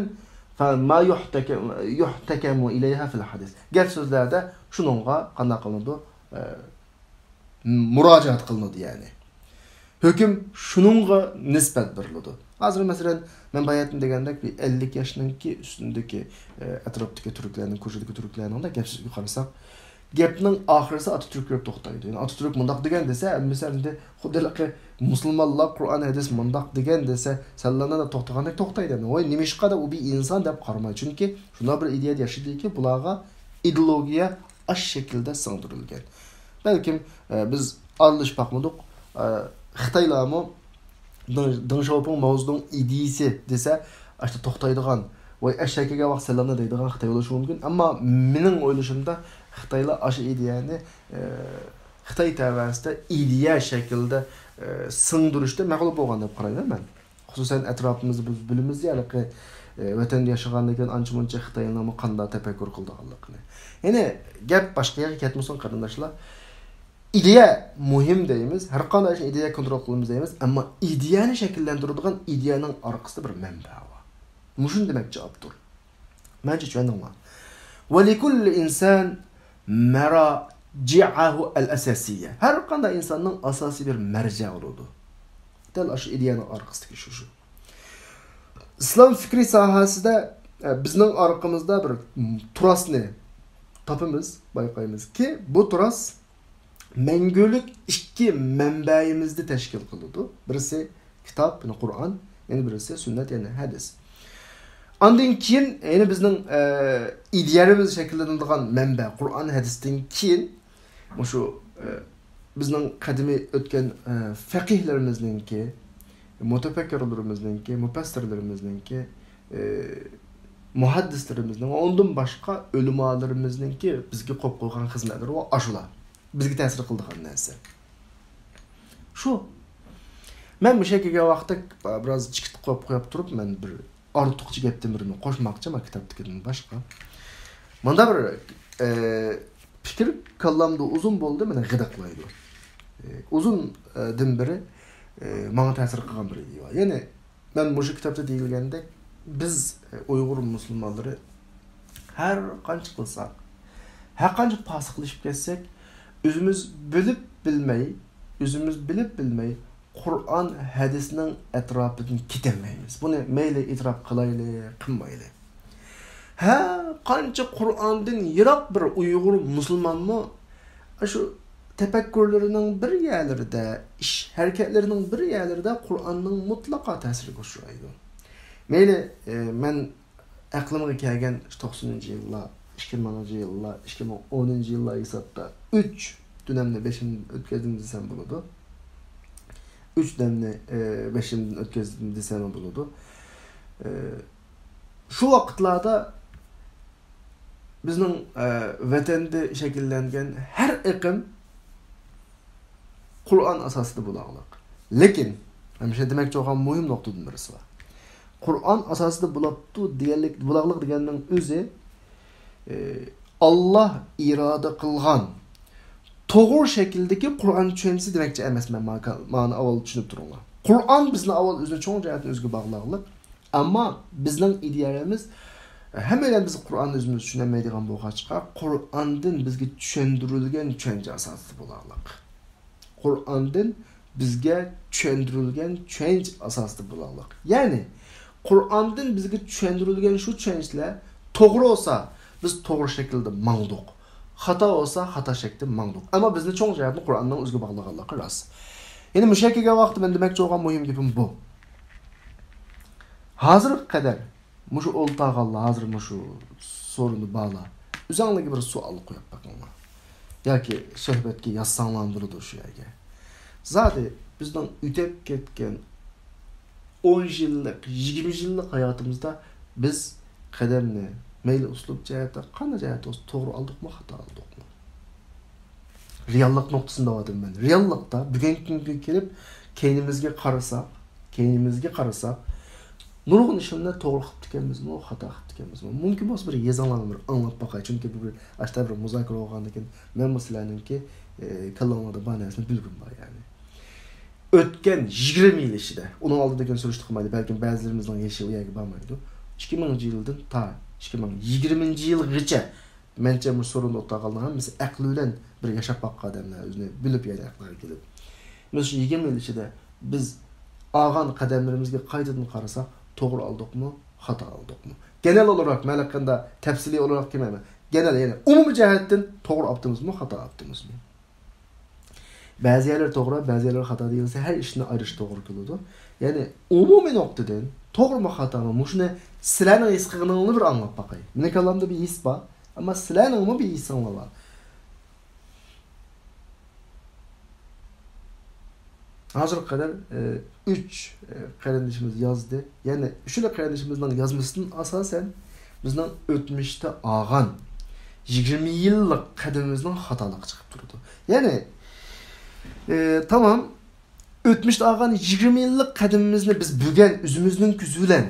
فەما يۇھتەكەمۇ ئىلەيھا فىل ھەدىس. گەپ سۆزلەردە شۇنىڭغا قانداق قىلىنىدۇ؟ ئە، مۇراجىئەت قىلىنىدۇ، يەنى. ھۆكۈم شۇنىڭغا نىسبەت بېرىلىدۇ. ھازىر، مەسىلەن، مەن باياتىن دېگەندەك، بىر ئەللىك ياشنىڭكى ئۈستۈندىكى، ئە، ئەتراپتىكى تۈركلەرنىڭ، كوچىدىكى تۈركلەرنىڭ دە گەپ سۆزىگە قارىساق، گەپنىڭ ئاخىرىسى ئاتاتۈرك كېلىپ توختايدۇ. يەنى ئاتاتۈرك مۇنداق دېگەن دېسە، ھەممىسى ئەمدى خۇددى ھېلىقى مۇسۇلمانلار قۇرئان، ھەدىس مۇنداق دېگەن دېسە، سەللەنە دەپ توختىغاندەك توختايدۇ. ۋاي، نېمىشقا دەپ ئۇ بىر ئىنسان دەپ قارىماي. چۈنكى شۇنداق بىر ئىدىيەدە ياشىدىكى، بۇلارغا ئىدېئولوگىيە ئاشۇ شەكىلدە سىڭدۈرۈلگەن. بەلكىم، ئە، بىز ئارىلىشىپ باقمىدۇق. ئە، خىتايلارمۇ دېڭ، دېڭ شياۋپىڭ ماۋزېدۇڭ ئىدىيىسى دېسە، ئاشۇ توختايدىغان، ۋاي ئەشەگە ۋاق سەلامنى دەيدىغان خىتاي بولۇشى مۇمكىن. ئەمما مېنىڭ ئويلىشىمدا خىتايلار ئاشۇ ئىدىيەنى، ئە، خىتاي تەۋەسىدە ئىدىيە شەكلىدە، ئە، سىڭدۈرۈشتە مەغلۇپ بولغان دەپ قارايمەن مەن. خۇسۇسەن، ئەتراپىمىزدا بىز بىلىمىز يا، ھېلىقى، ئە، ۋەتەندە ياشىغاندىن كېيىن ئانچە-مۇنچە خىتايلارمۇ قانداق تەپەككۇر قىلىدىغانلىقىنى. يەنى گەپ باشقا يەرگە كەتمىسۇن، قېرىنداشلار. ئىدىيە مۇھىم دەيمىز، ھەر قانداق ئىشنى ئىدىيە كونترول قىلىمىز دەيمىز، ئەمما ئىدىيەنى شەكىللەندۈرىدىغان ئىدىيەنىڭ ئارقىسىدا بىر مەنبە بار. مۇشۇنى دېمەكچى ئاپتور. مەنچە چۈشەندىڭلار. ۋەلىكۇللى ئىنسان مەراجىئەھۇ ئەل ئەساسىيە. ھەر قانداق ئىنساننىڭ ئاساسىي بىر مەرجە بولىدۇ. دەل ئاشۇ ئىدىيەنىڭ ئارقىسىدىكى شۇ، شۇ. ئىسلام فىكرى ساھەسىدە، ئە، بىزنىڭ ئارقىمىزدا بىر، م، تۇراسنى تاپىمىز، بايقايمىزكى، بۇ تۇراس مەڭگۈلۈك ئىككى مەنبەيىمىزنى تەشكىل قىلىدۇ. بىرسى كىتاب، يەنى قۇرئان، يەنە بىرسى سۈننەت، يەنى ھەدىس. ئاندىن كېيىن يەنە بىزنىڭ، ئە، ئىدىيەمىز شەكىللىنىدىغان مەنبە قۇرئان، ھەدىستىن كېيىن مۇشۇ، ئە، بىزنىڭ قەدىمىي ئۆتكەن، ئە، فەقىھلىرىمىزنىڭكى، مۇتەپەككىرلىرىمىزنىڭكى، مۇپەسسىرلىرىمىزنىڭكى، ئە، مۇھەددىسلىرىمىزنىڭ، ئۇندىن باشقا ئۆلىمالىرىمىزنىڭكى بىزگە قويۇپ قويغان خىزمەتلىرى ئاشۇلار. بىزگە تەسىر قىلىدىغان نەرسە. شۇ. مەن مۇشۇ يەرگە كەلگەن ۋاقىتتا بىراز چىقىت قويۇپ قويۇپ تۇرۇپ، مەن بىر ئارتۇقچە گەپتىن بىرنى قوشماقچى، مانا كىتابتىكىدىن باشقا. مانا بىر، ئە، پىكىر كاللامدا ئۇزۇن بولدى، مانا غىدىقلايدۇ. ئە، ئۇزۇن، ئە، دىن بېرى، ئە، ماڭا تەسىر قىلغان بىر ئىدىيە بار. يەنى مەن مۇشۇ كىتابتا دېيىلگەندەك، بىز، ئە، ئۇيغۇر مۇسۇلمانلىرى ھەر قانچە قىلساق، ھەر قانچە پاسىقلىشىپ كەتسەك، ئۆزىمىز بىلىپ بىلمەي، ئۆزىمىز بىلىپ بىلمەي قۇرئان، ھەدىسنىڭ ئەتراپىدىن كېتەلمەيمىز. بۇنى مەيلى ئېتىراپ قىلايلى، قىلمايلى. ھە، قانچە قۇرئاندىن يىراق بىر ئۇيغۇر مۇسۇلمانمۇ ئاشۇ تەپەككۇرلىرىنىڭ بىر يەرلىرىدە، ئىش ھەرىكەتلىرىنىڭ بىر يەرلىرىدە قۇرئاننىڭ مۇتلەقا تەسىرىگە ئۇچرايدۇ. مەيلى، ئە، مەن ئەقلىمگە كەلگەن توقسىنىنچى يىللار، ئىككى مىڭىنچى يىللار، ئىككى مىڭ ئونىنچى يىللار ھېسابتا ئۈچ دۆمنى بېشىمدىن ئۆتكۈزدۈم دېسەم بولىدۇ. ئۈچ دۆمنى، ئە، بېشىمدىن ئۆتكۈزدۈم دېسەم بولىدۇ. ئە، شۇ ۋاقىتلاردا بىزنىڭ، ئە، ۋەتەندە شەكىللەنگەن ھەر ئېقىم قۇرئان ئاساسىدا بولاغلىق. لېكىن، ھەمىشە دېمەكچى بولغان مۇھىم نۇقتىدىن بىرسى بار. قۇرئان ئاساسىدا بولاپتۇ دېگەنلىك، بولاغلىق دېگەننىڭ ئۆزى، ئى، ئاللا ئىرادە قىلغان توغرا شەكىلدىكى قۇرئان چۈشەنچىسى دېمەكچى ئەمەسمەن، مانا، مانا ئاۋۋال چۈشىنىپ تۇرۇڭلار. قۇرئان بىزنى ئاۋۋال ئۆزىنى چوڭ جەھەتتىن ئۆزىگە باغلاغلىق. ئەمما بىزنىڭ ئىدىيەمىز، ھەممەيلەن بىز قۇرئاننى ئۆزىمىز چۈشىنەلمەيدىغان بولغاچقا، قۇرئاندىن بىزگە چۈشەندۈرۈلگەن چۈشەنچە ئاساسىدا بولاغلىق. قۇرئاندىن بىزگە چۈشەندۈرۈلگەن چۈشەنچە ئاساسىدا بولاغلىق. يەنى، قۇرئاندىن بىزگە چۈشەندۈرۈلگەن شۇ چۈشەنچىلەر توغرا بولسا، بىز توغرا شەكىلدە ماڭدۇق. خاتا بولسا، خاتا شەكىلدە ماڭدۇق. ئەمما بىزنى چوڭ جەھەتتىن قۇرئاننىڭ ئۆزىگە باغلىغانلىقى راست. يەنى مۇشۇ يەرگە كەلگەن ۋاقىتتا مەن دېمەكچى بولغان مۇھىم گېپىم بۇ. ھازىرغا قەدەر مۇشۇ ئولتۇرغانلار، ھازىر مۇشۇ سورۇندا بارلار، ئۆزەڭلارگە بىر سوئال قويۇپ بېقىڭلار. ياكى سۆھبەتكە يازساڭلار بولىدۇ شۇ يەرگە. زادى بىزنىڭ ئۆتۈپ كەتكەن ئون يىللىق، يىگىرمە يىللىق ھاياتىمىزدا بىز قەدەمنى مەيلى ئۇسلۇب جەھەتتە، قانداق جەھەتتە بولسا توغرا ئالدۇقمۇ، خاتا ئالدۇقمۇ؟ رېئاللىق نۇقتىسىنى دەۋاتىمەن مەن. رېئاللىقتا بۈگۈنكى كۈنگە كېلىپ، كەينىمىزگە قارىساق، كەينىمىزگە قارىساق، نۇرغۇن ئىشلارنى توغرا قىپتىكەنمىزمۇ، خاتا قىپتىكەنمىزمۇ؟ مۇمكىن بولسا بىر يېزىڭلارنى بىر ئاڭلاپ باقاي. چۈنكى بۇ بىر ئاشتا بىر مۇزاكىرە بولغاندىن كېيىن مەنمۇ سىلەرنىڭكى، ئى، كاللاڭلاردا بار نەرسىنى بىلگۈم بار يەنى. ئۆتكەن يىگىرمە يىل ئىچىدە، ئۇنىڭ ئالدىدىكىنى سۈرۈشتە قىلمايلى، بەلكىم بەزىلىرىمىزنىڭ يېشى ئۇ يەرگە بارمايدۇ. ئىككى مىڭىنچى يىلدىن تا ئىككى مىڭ يىگىرمىنچى يىلغىچە، مەنچە، مۇشۇ سورۇندا ئولتۇرغانلارنىڭ ھەممىسى ئەقلى بىلەن بىر ياشاپ باققان ئادەملەر، ئۆزىنى بىلىپ، يەنى ئەقلىگە كېلىپ. مۇشۇ يىگىرمە يىل ئىچىدە بىز ئالغان قەدەملىرىمىزگە قايتىدىن قارىساق، توغرا ئالدۇقمۇ، خاتا ئالدۇقمۇ؟ گېنېرال ئولاراق، مەن ئېيتقاندا تەپسىلىي ئولاراق كېلمەيمەن. گېنېرال، يەنى ئومۇمىي جەھەتتىن توغرا ئاپتىمىزمۇ، خاتا ئاپتىمىزمۇ؟ بەزى يەرلىرى توغرا، بەزى يەرلىرى خاتا دېيىلسە، ھەر ئىشنى ئايرىش توغرا كېلىدۇ. يەنى ئومۇمىي نۇقتىدىن توغرىمۇ، خاتامۇ، مۇشۇنى سىلەرنىڭ ھېس قىلغىنىڭلارنى بىر ئاڭلاپ باقاي. مېنىڭ كاللامدا بىر ھېس بار، ئەمما سىلەرنىڭمۇ بىر ھېسىڭلار بار. ھازىرغا قەدەر، ئى، ئۈچ، ئى، قېرىندىشىمىز يازدى. يەنى ئۈچىلا قېرىندىشىمىزنىڭ يازمىسىدىن ئاساسەن بىزنىڭ ئۆتمۈشتە ئالغان يىگىرمە يىللىق قەدىمىمىزنىڭ خاتالىقى چىقىپ تۇرىدۇ. يەنى، ئى، تامام ئۆتمۈشتە ئالغان يىگىرمە يىللىق قەدىمىمىزنى بىز بۈگۈن ئۆزىمىزنىڭ كۆزى بىلەن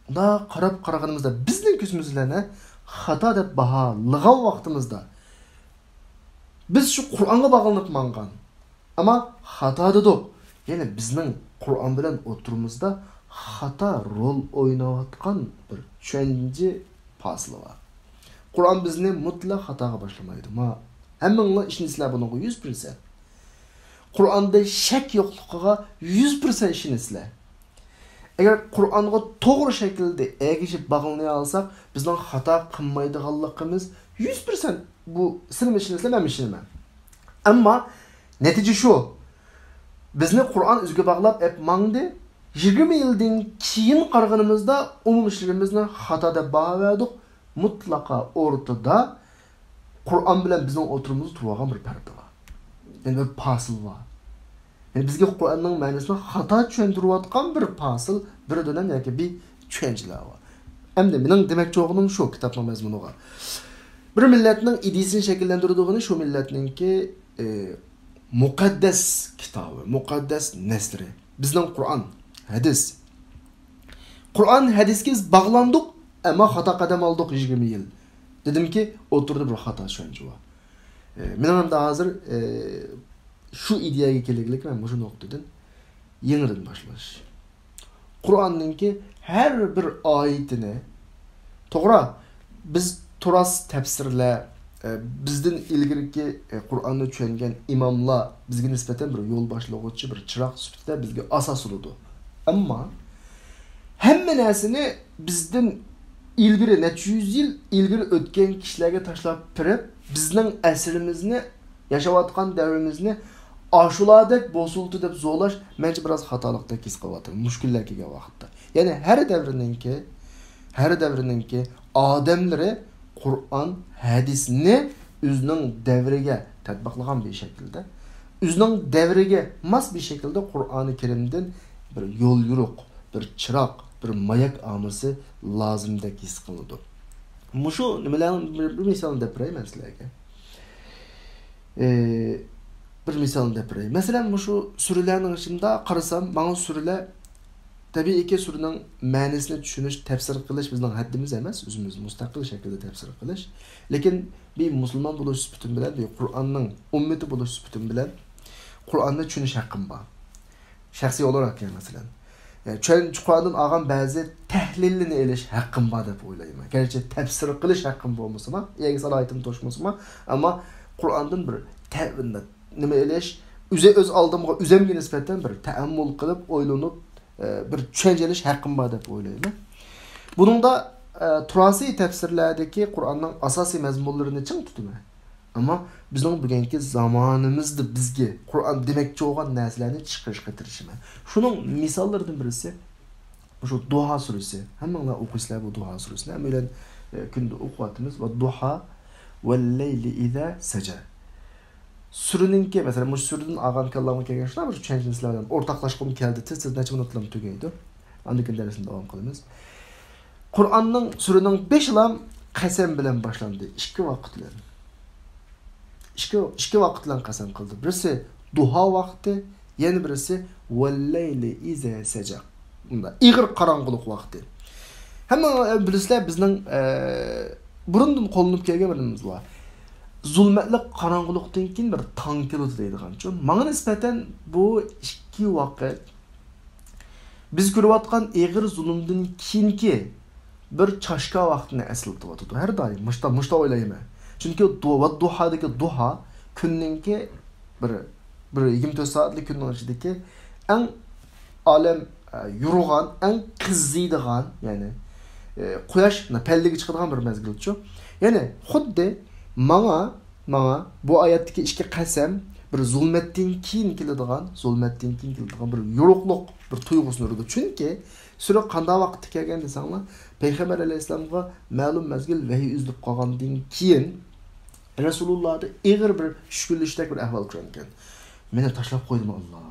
مۇنداق قاراپ قارىغىنىمىزدا، بىزنىڭ كۆزىمىز بىلەن، ھە، خاتا دەپ باھالىغان ۋاقتىمىزدا، بىز شۇ قۇرئانغا باغلىنىپ ماڭغان، ئەمما خاتا دېدۇق. يەنى بىزنىڭ قۇرئان بىلەن ئوتتۇرىمىزدا خاتا رول ئويناۋاتقان بىر چۈشەنچە پاسىلى بار. قۇرئان بىزنى مۇتلەق خاتاغا باشلىمايدۇ. ما، ھەممىڭلار ئىشىنىسىلەر بۇنىڭغا يۈز پىرسەنت. قۇرئاندا شەك يوقلۇقىغا يۈز پىرسەنت ئىشىنىسىلەر. ئەگەر قۇرئانغا توغرا شەكىلدە ئەگىشىپ باغلىنالىساق، بىزنىڭ خاتا قىلمايدىغانلىقىمىز يۈز پىرسەنت، بۇ سىلىمۇ ئىشىنىسىلەر، مەنمۇ ئىشىنىمەن. ئەمما نەتىجە شۇ، بىزنى قۇرئان ئۆزىگە باغلاپ ئەپ ماڭدى. يىگىرمە يىلدىن كېيىن قارىغىنىمىزدا، ئومۇمىي ئىشلىرىمىزنى خاتا دەپ باھا بەردۇق. مۇتلەقا ئورتىدا قۇرئان بىلەن بىزنىڭ ئوتتۇرىمىزدا تۇرۇۋالغان بىر پەردە بار. يەنى بىر پاسىل بار. يەنى بىزگە قۇرئاننىڭ مەنىسىنى خاتا چۈشەندۈرۈۋاتقان بىر پاسىل، بىر دۆلەم ياكى بىر چۈشەنچىلەر بار. ئەمدى مېنىڭ دېمەكچى بولغىنىم شۇ كىتابنىڭ مەزمۇنىغا. بىر مىللەتنىڭ ئىدىيىسىنى شەكىللەندۈرىدىغىنى شۇ مىللەتنىڭكى، ئى، مۇقەددەس كىتابى، مۇقەددەس نەسلى. بىزنىڭ قۇرئان، ھەدىس. قۇرئان، ھەدىسكە بىز باغلاندۇق، ئەمما خاتا قەدەم ئالدۇق يىگىرمە يىل. دېدىمكى، ئوتتۇرىدا بىر خاتا چۈشەنچە بار. ئى، مېنىڭ ئەمدى ھازىر، ئى، شۇ ئىدىيەگە كېلگىلىك مەن مۇشۇ نۇقتىدىن يېڭىدىن باشلاش. قۇرئاننىڭكى ھەر بىر ئايىتىنى، توغرا، بىز تۇراس تەپسىرلەر، ئە، بىزدىن ئىلگىرىكى، ئە، قۇرئاننى چۈشەنگەن ئىماملار بىزگە نىسبەتەن بىر يول باشلىغۇچى، بىر چىراغ سۈپىتىدە بىزگە ئاساس بولىدۇ. ئەمما ھەممە نەرسىنى بىزدىن ئىلگىرى، نەچچە يۈز يىل ئىلگىرى ئۆتكەن كىشىلەرگە تاشلاپ بېرىپ، بىزنىڭ ئەسرىمىزنى، ياشاۋاتقان دەۋرىمىزنى ئاشۇلاردەك بولسۇلتى دەپ زورلاش، مەنچە بىراز خاتالىقتەك ھېس قىلىۋاتىمەن مۇشۇ كۈنلەر كەلگەن ۋاقىتتا. يەنى ھەر دەۋرنىڭكى، ھەر دەۋرنىڭكى ئادەملىرى قۇرئان، ھەدىسنى ئۆزىنىڭ دەۋرىگە تەتبىقلىغان بىر شەكىلدە، ئۆزىنىڭ دەۋرىگە ماس بىر شەكىلدە قۇرئانى كەرىمدىن بىر يول يورۇق، بىر چىراغ، بىر ماياك ئالمىسى لازىمدەك ھېس قىلىنىدۇ. مۇشۇ نېمىلەرنىڭ بىر، بىر مىسالىنى دەپ بېرەي مەن سىلەرگە. ئى، بىر مىسالنى دەپ بېرەي. مەسىلەن، مۇشۇ سۈرىلەرنىڭ ئىچىدە قارىسام، ماڭا سۈرىلەر، تەبىئىيكى، سۈرىنىڭ مەنىسىنى چۈشىنىش، تەپسىر قىلىش بىزنىڭ ھەددىمىز ئەمەس، ئۆزىمىز مۇستەقىل شەكىلدە تەپسىر قىلىش. لېكىن بىر مۇسۇلمان بولۇش سۈپىتىم بىلەن، بىر قۇرئاننىڭ ئۈممىتى بولۇش سۈپىتىم بىلەن قۇرئاننى چۈشىنىش ھەققىم بار. شەخسىي ئولاراق، مەسىلەن، ئە، چۈشەنچە قۇرئاندىن ئالغان بەزى تەھلىللىرىنى ئېلىش ھەققىم بار دەپ ئويلايمەن. گەرچە تەپسىر قىلىش ھەققىم بولمىسىمۇ، يەنى سالاھىيىتىم توشمىسىمۇ، ئەمما قۇرئاندىن بىر تە-، نېمە ئېلىش، ئۆزى، ئۆز ئالدىمغا ئۆزۈمگە نىسبەتەن بىر تەئەممۇل قىلىپ، ئويلىنىپ، ئە، بىر چۈشەنچە ئېلىش ھەققىم بار دەپ ئويلايمەن. بۇنىڭدا، ئە، تۇراسىي تەپسىرلەردىكى قۇرئاننىڭ ئاساسىي مەزمۇنلىرىنى چىڭ تۇتىمەن. ئەمما بىزنىڭ بۈگۈنكى زامانىمىزدا بىزگە قۇرئان دېمەكچى بولغان نەرسىلەرنى چىقىرىشقا تىرىشىمەن. شۇنىڭ مىساللىرىدىن بىرسى، مۇشۇ دۇھا سۈرىسى. ھەممىڭلار ئوقۇيسىلەر بۇ دۇھا سۈرىسىنى. ھەممەيلەن، ئە، كۈندە ئوقۇۋاتىمىز. ۋەددۇھا، ۋەللەيلى ئىزا سەجە. سۈرىنىڭكى، مەسىلەن، مۇشۇ سۈرىدىن ئالغان كاللامغا كەلگەن شۇنداق بىر چۈشەنچىنى سىلەر بىلەن ئورتاقلاشقۇم كەلدى. تېز، تېز، نەچچە مىنۇتلىرىمۇ تۈگەيدۇ. ئاندىن كېيىن دەرسنى داۋام قىلىمىز. قۇرئاننىڭ سۈرىنىڭ بېشىلام قەسەم بىلەن باشلاندى. ئىككى ۋاقىت بىلەن. ئىككى، ئىككى ۋاقىت بىلەن قەسەم قىلدى. بىرسى دۇھا ۋاقتى، يەنە بىرسى ۋەللەيلى ئىزا سەجە. بۇنداق ئېغىر قاراڭغۇلۇق ۋاقتى. ھەممە بىلىسىلەر، بىزنىڭ، ئە، بۇرۇندىن قوللىنىپ كەلگەن بىر نېمىمىز بار. زۇلمەتلىك قاراڭغۇلۇقتىن كېيىن بىر تاڭ كېلىدۇ دەيدىغانچۇ. ماڭا نىسبەتەن بۇ ئىك-، ھازىرقى ۋاقىت بىز كۆرۈۋاتقان ئېغىر زۇلۇمدىن كېيىنكى بىر چاشكا ۋاقتىنى ئەسلىتىۋاتىدۇ ھەر دائىم. مۇشتا-، مۇشتا ئويلايمەن. چۈنكى دۇ-، ۋەددۇھادىكى دۇھا كۈننىڭكى بىر، بىر يىگىرمە تۆت سائەتلىك كۈننىڭ ئىچىدىكى ئەڭ ئالەم، ئە، يورۇغان، ئەڭ قىزىيدىغان، يەنى، ئە، قۇياش پەللىگە چىقىدىغان بىر مەزگىلچۇ. يەنى خۇددى ماڭا، ماڭا بۇ ئايەتتىكى ئىككى قەسەم بىر زۇلمەتتىن كېيىن كېلىدىغان، زۇلمەتتىن كېيىن كېلىدىغان بىر يورۇقلۇق، بىر تۇيغۇسىنى بېرىدۇ. چۈنكى سۈرە قانداق ۋاقىتتا كەلگەن دېسەڭلار، پەيغەمبەر ئەلەيھىسسالامغا مەلۇم مەزگىل ۋەھىي ئۈزۈلۈپ قالغاندىن كېيىن، رەسۇلۇللادا ئېغىر بىر چۈشكۈنلىشىشتەك بىر ئەھۋال كۆرۈنگەن. مېنى تاشلاپ قويدىمۇ ئاللا؟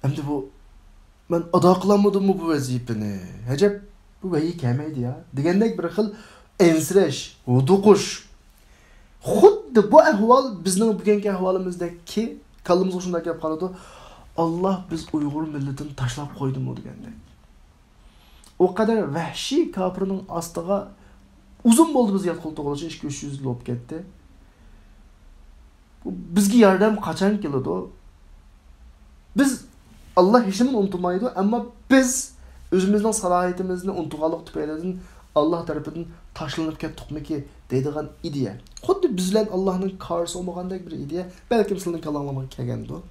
ئەمدى بۇ، مەن ئادا قىلالمىدىممۇ بۇ ۋەزىپىنى؟ ئەجەب، بۇ ۋەھىي كەلمەيدۇ يا، دېگەندەك بىر خىل ئەنسىرەش، ھودۇقۇش. خۇددى بۇ ئەھۋال بىزنىڭ بۈگۈنكى ئەھۋالىمىزدەككى، كاللىمىزغا شۇنداق كەپ قالىدۇ، ئاللا بىز ئۇيغۇر مىللىتىنى تاشلاپ قويدىمۇ دېگەندەك. ئۇ قەدەر ۋەھشىي كاپىرنىڭ ئاستىغا ئۇزۇن بولدى بىز ياتقىلى تۇرغىلى، ئىككى يۈز، ئۈچ يۈز يىل بولۇپ كەتتى. بۇ بىزگە ياردەم قاچان كېلىدۇ؟ بىز، ئاللا ھېچنېمىنى ئۇنتۇمايدۇ، ئەمما بىز ئۆزىمىزنىڭ سالاھىيىتىمىزنى ئۇنتۇغانلىق تۈپەيلىدىن ئاللا تەرىپىدىن تاشلىنىپ كەتتۇقمىكى دەيدىغان ئىدىيە. خۇددى بىز بىلەن ئاللانىڭ كارىسى بولمىغاندەك بىر ئىدىيە بەلكىم سىلەرنىڭ كاللاڭلارغا كەلگەندۇ.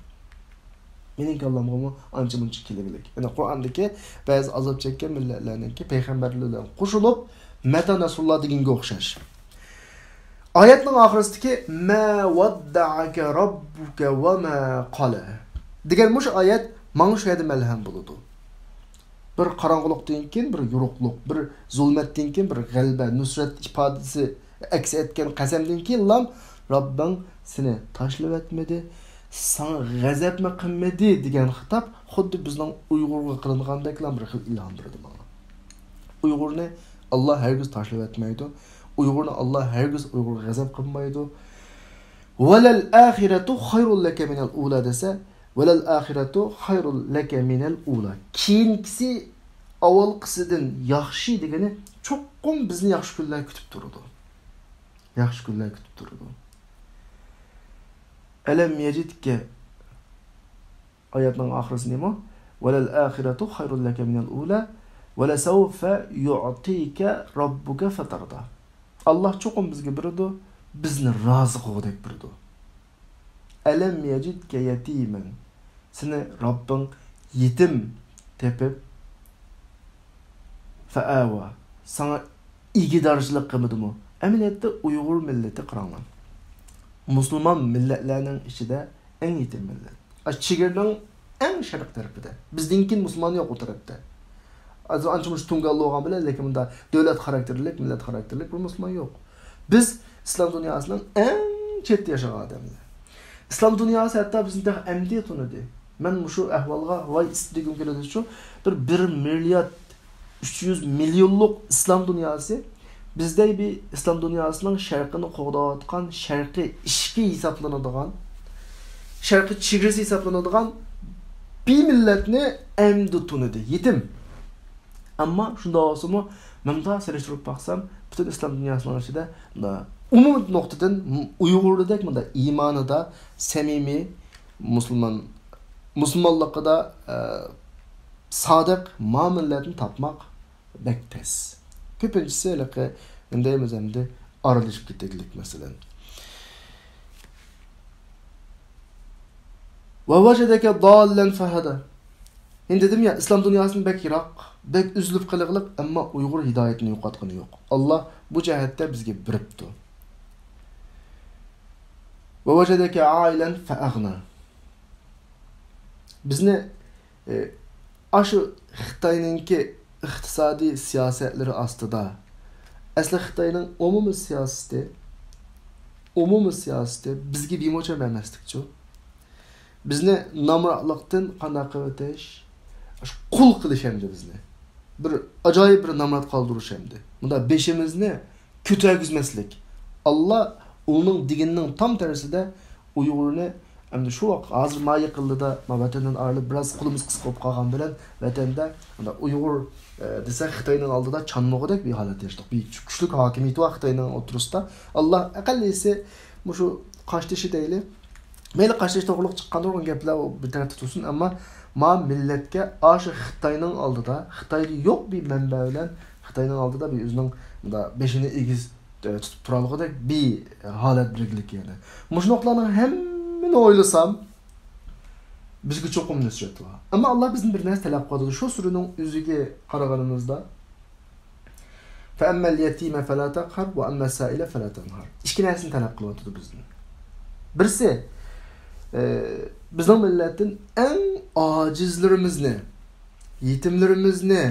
مېنىڭ كاللامغىمۇ ئانچە-مۇنچە كېلىۋېلىك. يەنى قۇرئاندىكى بەزى ئازاب چەككەن مىللەتلەرنىڭكى پەيغەمبەرلىرى بىلەن قوشۇلۇپ، مەتا نەسرۇللا دېگەنگە ئوخشاش. ئايەتنىڭ ئاخىرىسىدىكى «ما ودعك ربك وما قلى» دېگەن مۇشۇ ئايەت ماڭا شۇ يەردە مەلھەم بولىدۇ. بىر قاراڭغۇلۇقتىن كېيىن بىر يورۇقلۇق، بىر زۇلمەتتىن كېيىن بىر غەلىبە، نۇسرەت ئىپادىسى ئەكس ئەتكەن قەسەمدىن كېيىنلا، «رەببىڭ سېنى تاشلىۋەتمىدى، ساڭا غەزەپمۇ قىلمىدى» دېگەن خىتاب خۇددى بىزنىڭ ئۇيغۇرغا قىلىنغاندەكلا بىر خىل ئىلھام بېرىدۇ ماڭا. ئۇيغۇرنى ئاللا ھەرگىز تاشلىۋەتمەيدۇ. ئۇيغۇرنى ئاللا ھەرگىز ئۇيغۇرغا غەزەپ قىلمايدۇ. «وللآخرة خير لك من الأولى» دېسە، «وللآخرة خير لك من الأولى». كېيىنكىسى ئاۋۋالقىسىدىن ياخشى دېگىنى، چوقۇم بىزنى ياخشى كۈنلەر كۈتۈپ تۇرىدۇ. ياخشى كۈنلەر كۈتۈپ تۇرىدۇ. «ألم يجدك» ئايەتنىڭ ئاخىرىسى نېمە؟ «وللآخرة خير لك من الأولى ولسوف يعطيك ربك فترضى». ئاللا چوقۇم بىزگە بېرىدۇ، بىزنى رازى قىلغۇدەك بېرىدۇ. «ألم يجدك يتيما» سېنى رەببىڭ يېتىم تېپىپ، «فآوى» ساڭا ئىگىدارچىلىق قىلمىدىمۇ؟ ئەمەلىيەتتە ئۇيغۇر مىللىتى قاراڭلار، مۇسۇلمان مىللەتلەرنىڭ ئىچىدە ئەڭ يېتىم مىللەت. ئاشۇ چېگرىنىڭ ئەڭ شەرق تەرىپىدە. بىزدىن كېيىن مۇسۇلمان يوق ئۇ تەرەپتە. ئانچە مۇنچە تۇڭگانلار بولغان بىلەن، لېكىن مۇندا دۆلەت خاراكتېرلىك، مىللەت خاراكتېرلىك بىر مۇسۇلمان يوق. بىز ئىسلام دۇنياسىنىڭ ئەڭ چەتتە ياشىغان ئادەملەر. ئىسلام دۇنياسى ھەتتا بىزنى تېخى ئەمدى تونۇدى. مەن مۇشۇ ئەھۋالغا ۋاي ئىسسىپ دېگۈم كېلىدۇچۇ، بىر، بىر مىليارد ئۈچ يۈز مىليونلۇق ئىسلام دۇنياسى بىزدەي بىر ئىسلام دۇنياسىنىڭ شەرقىنى قوغداۋاتقان، شەرقىي ئىشىكى ھېسابلىنىدىغان، شەرقىي چېگرىسى ھېسابلىنىدىغان بىر مىللەتنى ئەمدى تونۇدى. يېتىم. ئەمما شۇنداق بولسىمۇ، مەن مۇنداق سېلىشتۇرۇپ باقسام، پۈتۈن ئىسلام دۇنياسىنىڭ ئىچىدە، مۇنداق ئومۇمىي نۇقتىدىن ئۇيغۇردەك مۇنداق ئىمانىدا سەمىمىي، مۇسۇلمان، مۇسۇلمانلىقىدا، ئە، سادىق، ما مىللەتنى تاپماق بەك تەس. كۆپىنچىسى ھېلىقى، نېمە دەيمىز ئەمدى، ئارىلىشىپ كېتەكلىك، مەسىلەن. «ووجدك ضالا فهدى». مەن دېدىم يا، ئىسلام دۇنياسىدىن بەك يىراق، بەك ئۈزۈلۈپ قېلىغلىق، ئەمما ئۇيغۇر ھىدايىتىنى يوقاتقىنى يوق. ئاللا بۇ جەھەتتە بىزگە بېرىپتۇ. «ووجدك عائلا فأغنى». بىزنى، ئاشۇ خىتاينىڭكى ئىقتىسادىي سىياسەتلىرى ئاستىدا، ئەسلى خىتاينىڭ ئومۇمىي سىياسىتى، ئومۇمىي سىياسىتى بىزگە بىمۇچە بەرمەسلىكچۇ. بىزنى نامراتلىقتىن قانداق قىلىۋېتىش؟ قۇل قىلىش ئەمدى بىزنى. بىر ئاجايىپ بىر نامرات قالدۇرۇش ئەمدى. مۇنداق بېشىمىزنى كۆتۈرگۈزمەسلىك. ئاللا ئۇنىڭ دېگىنىنىڭ تام تەرىسىدە ئۇيغۇرنى، ئەمدى شۇ ۋاقىت، ھازىر ما يېقىنلىدا ما ۋەتەندىن ئايرىلىپ، بىراز قولىمىز قىسقا بولۇپ قالغان بىلەن، ۋەتەندە مۇنداق ئۇيغۇر، ئە، دېسەك، خىتاينىڭ ئالدىدا چانمىغۇدەك بىر ھالەت ياشىدۇق. بىر كۈچلۈك ھاكىمىيىتى بار خىتاينىڭ ئوتتۇرىسىدا. ئاللا ئەقەللىسى مۇشۇ قاشتېشى دەيلى، مەيلى قاشتېشى توغرۇلۇق چىققان نۇرغۇن گەپلەر ئۇ بىر تەرەپتە تۇرسۇن، ئەمما ما مىللەتكە ئاشۇ خىتاينىڭ ئالدىدا، خىتايدا يوق بىر مەنبە بىلەن خىتاينىڭ ئالدىدا بىر ئۆزىنىڭ مۇنداق بېشىنى ئېگىز، ئە، تۇتۇپ تۇرالىغۇدەك بىر ھالەت بىرگىلىك يەنى. مۇشۇ نۇقتىلارنىڭ ھەممىنى ئويلىسام، بىزگە چوقۇم نۇسرەت بار. ئەمما ئاللا بىزدىن بىر نەرسە تەلەپ قىلىۋاتىدۇ. شۇ سۈرىنىڭ ئۆزىگە قارىغىنىمىزدا، فَأَمَّا الْيَتِيمَ فَلَا تَقْهَرْ وَأَمَّا السَّائِلَ فَلَا تَنْهَرْ. ئىككى نەرسىنى تەلەپ قىلىۋاتىدۇ بىزدىن. بىرسى، ئە، بىزنىڭ مىللەتتىن ئەڭ ئاجىزلىرىمىزنى، يېتىملىرىمىزنى،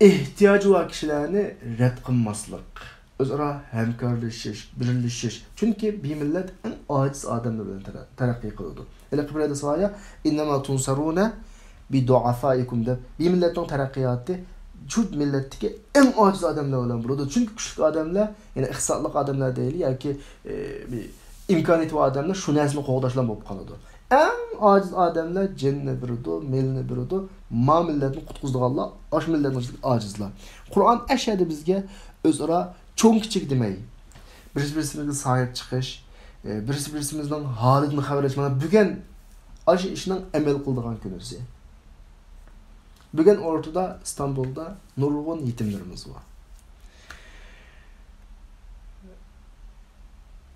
ئېھتىياجى بار كىشىلەرنى رەت قىلماسلىق. ئۆزئارا ھەمكارلىشىش، بىرلىشىش. چۈنكى بىر مىللەت ئەڭ ئاجىز ئادەملەر بىلەن تەرە-، تەرەققىي قىلىدۇ. ھېلىقى بىر ھەدىس بار يا، «إِنَّمَا تُنْصَرُونَ بِضُعَفَائِكُمْ» دەپ، بىر مىللەتنىڭ تەرەققىياتى شۇ مىللەتتىكى ئەڭ ئاجىز ئادەملەر بىلەن بولىدۇ. چۈنكى كۈچلۈك ئادەملەر، يەنى ئىقتىسادلىق ئادەملەر دەيلى ياكى، ئى، بىر ئىمكانىيىتى بار ئادەملەر شۇ نەرسىنى قوغداشلار بولۇپ قالىدۇ. ئەڭ ئاجىز ئادەملەر جېنىنى بېرىدۇ، مېلىنى بېرىدۇ. ما مىللەتنى قۇتقۇزىدىغانلار ئاشۇ مىللەتنىڭ ئىچىدىكى ئاجىزلار. قۇرئان ئەشەدە بىزگە ئۆزئارا چوڭ-كىچىك دېمەي، بىرسى-بىرسىمىزگە ساھىب چىقىش، ئە، بىرسى-بىرسىمىزنىڭ ھالىدىن خەۋەر ئېلىش. مانا بۈگۈن ئاشۇ ئىشنىڭ ئەمەل قىلىدىغان كۈنىسى. بۈگۈن ئورتىدا ئىستانبۇلدا نۇرغۇن يېتىملىرىمىز بار.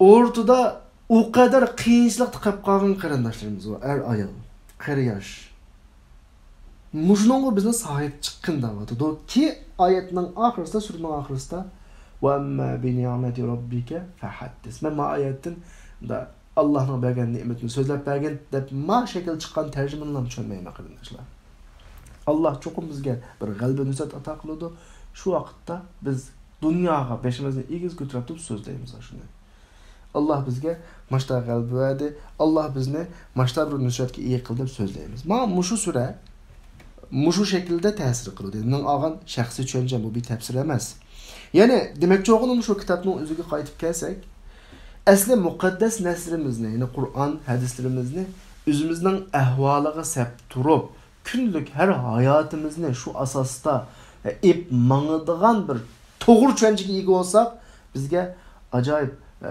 ئورتىدا ئۇ قەدەر قىيىنچىلىقتا قېلىپ قالغان قېرىنداشلىرىمىز بار، ئەر-ئايال، قېرى-ياش. مۇشۇنىڭغا بىزنى ساھىب چىققىن دەۋاتىدۇ. كېيىن ئايەتنىڭ ئاخىرىسىدا، سۈرىنىڭ ئاخىرىسىدا، «وَأَمَّا بِنِعْمَةِ رَبِّكَ فَحَدِّثْ». مەن ما ئايەتتىن دا ئاللاھنىڭ بەرگەن نېمىتىنى سۆزلەپ بەرگىن دەپ ما شەكىل چىققان تەرجىمىنىلا چۈشەنمەيمەن، قېرىنداشلار. ئاللاھ چوقۇم بىزگە بىر غەلىبە نۇسرەت ئاتا قىلىدۇ. شۇ ۋاقىتتا بىز دۇنياغا بېشىمىزنى ئېگىز كۆتۈرۈپ تۇرۇپ سۆزلەيمىز شۇنى. ئاللاھ بىزگە ماشتا غەلىبە بەردى، ئاللاھ بىزنى ماشتا بىر نۇسرەتكە ئىگە قىلدى دەپ سۆزلەيمىز. ماڭا مۇشۇ سۈرە مۇشۇ شەكىلدە تەسىر قىلىدۇ. مېنىڭ ئالغان شەخسىي چۈشەنچەم، بۇ بىر تەپسىر ئەمەس. يەنى دېمەكچى بولغىنىم شۇ كىتابنىڭ ئۆزىگە قايتىپ كەلسەك، ئەسلى مۇقەددەس نەرسىلىرىمىزنى، يەنى قۇرئان، ھەدىسلىرىمىزنى ئۆزىمىزنىڭ ئەھۋالىغا سەپ تۇرۇپ، كۈندىلىك ھەر ھاياتىمىزنى شۇ ئاساستا ئېلىپ ماڭىدىغان بىر توغرا چۈشەنچىگە ئىگە بولساق، بىزگە ئاجايىپ، ئە،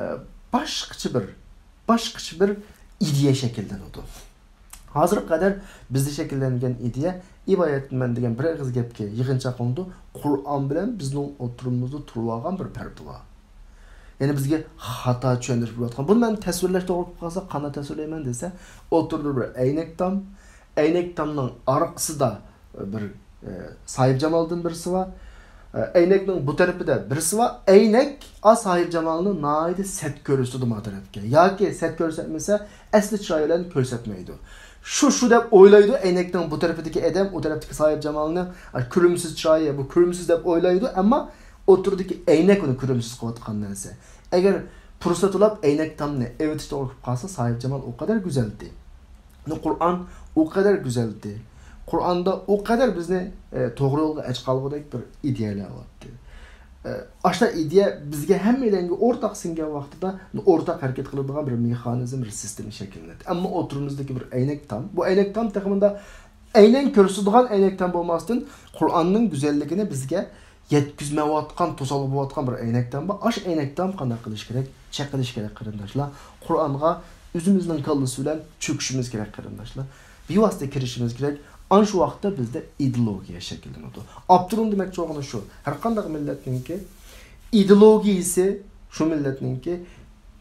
باشقىچە بىر، باشقىچە بىر ئىدىيە شەكىللىنىدۇ. ھازىرغا قەدەر بىزدە شەكىللەنگەن ئىدىيە ئىبادەتمەن دېگەن بىر ئېغىز گەپكە يىغىنچاق قىلىنىدۇ، قۇرئان بىلەن بىزنىڭ ئوتتۇرىمىزدا تۇرۇۋالغان بىر پەردە بار. يەنى بىزگە خاتا چۈشەندۈرۈپ بېرىۋاتقان. بۇنى مەن تەسۋىرلەش توغرا بولۇپ قالسا، قانداق تەسۋىرلەيمەن دېسە، ئوتتۇرىدا بىر ئەينەك تام، ئەينەك تامنىڭ ئارقىسىدا بىر، ئە، ساھىبجامالدىن بىرسى بار. ئە، ئەينەكنىڭ بۇ تەرىپىدە بىرسى بار. ئەينەك ئا ساھىبجامالنى ناھايىتى سەت كۆرسىتىدۇ ما تەرەپكە. ياكى سەت كۆرسەتمىسە، ئەسلى چىرايى بىلەن كۆرسەتمەيدۇ. شۇ، شۇ دەپ ئويلايدۇ، ئەينەكنىڭ بۇ تەرىپىدىكى ئادەم ئۇ تەرەپتىكى ساھىبجامالنى، ئا، كۆرۈمسىز چىرايى، بۇ كۆرۈمسىز دەپ ئويلايدۇ، ئەمما ئوتتۇرىدىكى ئەينەك ئۇنى كۆرۈمسىز قىلىۋاتقان نەرسە. ئەگەر پۇرسەت ئۇلاپ ئەينەك تامنى ئېۋىتىش توغرا قىلىپ قالسا، ساھىبجامال ئۇ قەدەر گۈزەلدى. قۇرئان ئۇ قەدەر گۈزەلدى. قۇرئاندا ئۇ قەدەر بىزنى، ئە، توغرا يولغا ئەچقالغۇدەك بىر ئىدىيەلەر بارتتى. ئە، ئاشۇنداق ئىدىيە بىزگە ھەممەيلەنگە ئورتاق سىڭگەن ۋاقتىدا ئورتاق ھەرىكەت قىلىدىغان بىر مېخانىزم، بىر سىستېما شەكىللىنەتتى. ئەمما ئوتتۇرىمىزدىكى بىر ئەينەك تام، بۇ ئەينەك تام تېخى مۇنداق ئەينەن كۆرسىتىدىغان ئەينەك تام بولماستىن، قۇرئاننىڭ گۈزەللىكىنى بىزگە يەتكۈزمەيۋاتقان، توسالغۇ بولۇۋاتقان بىر ئەينەك تام بار. ئاشۇ ئەينەك تام قانداق قىلىش كېرەك؟ چېقىلىش كېرەك، قېرىنداشلار. قۇرئانغا ئۆزىمىزنىڭ كاللىسى بىلەن چۆكۈشىمىز كېرەك، قېرىنداشلار. بىۋاسىتە كىرىشىمىز كېرەك. ئانا شۇ ۋاقىتتا بىزدە ئىدېئولوگىيە شەكىللىنىدۇ. ئاپتورنىڭ دېمەكچى بولغىنى شۇ. ھەر قانداق مىللەتنىڭكى ئىدېئولوگىيىسى شۇ مىللەتنىڭكى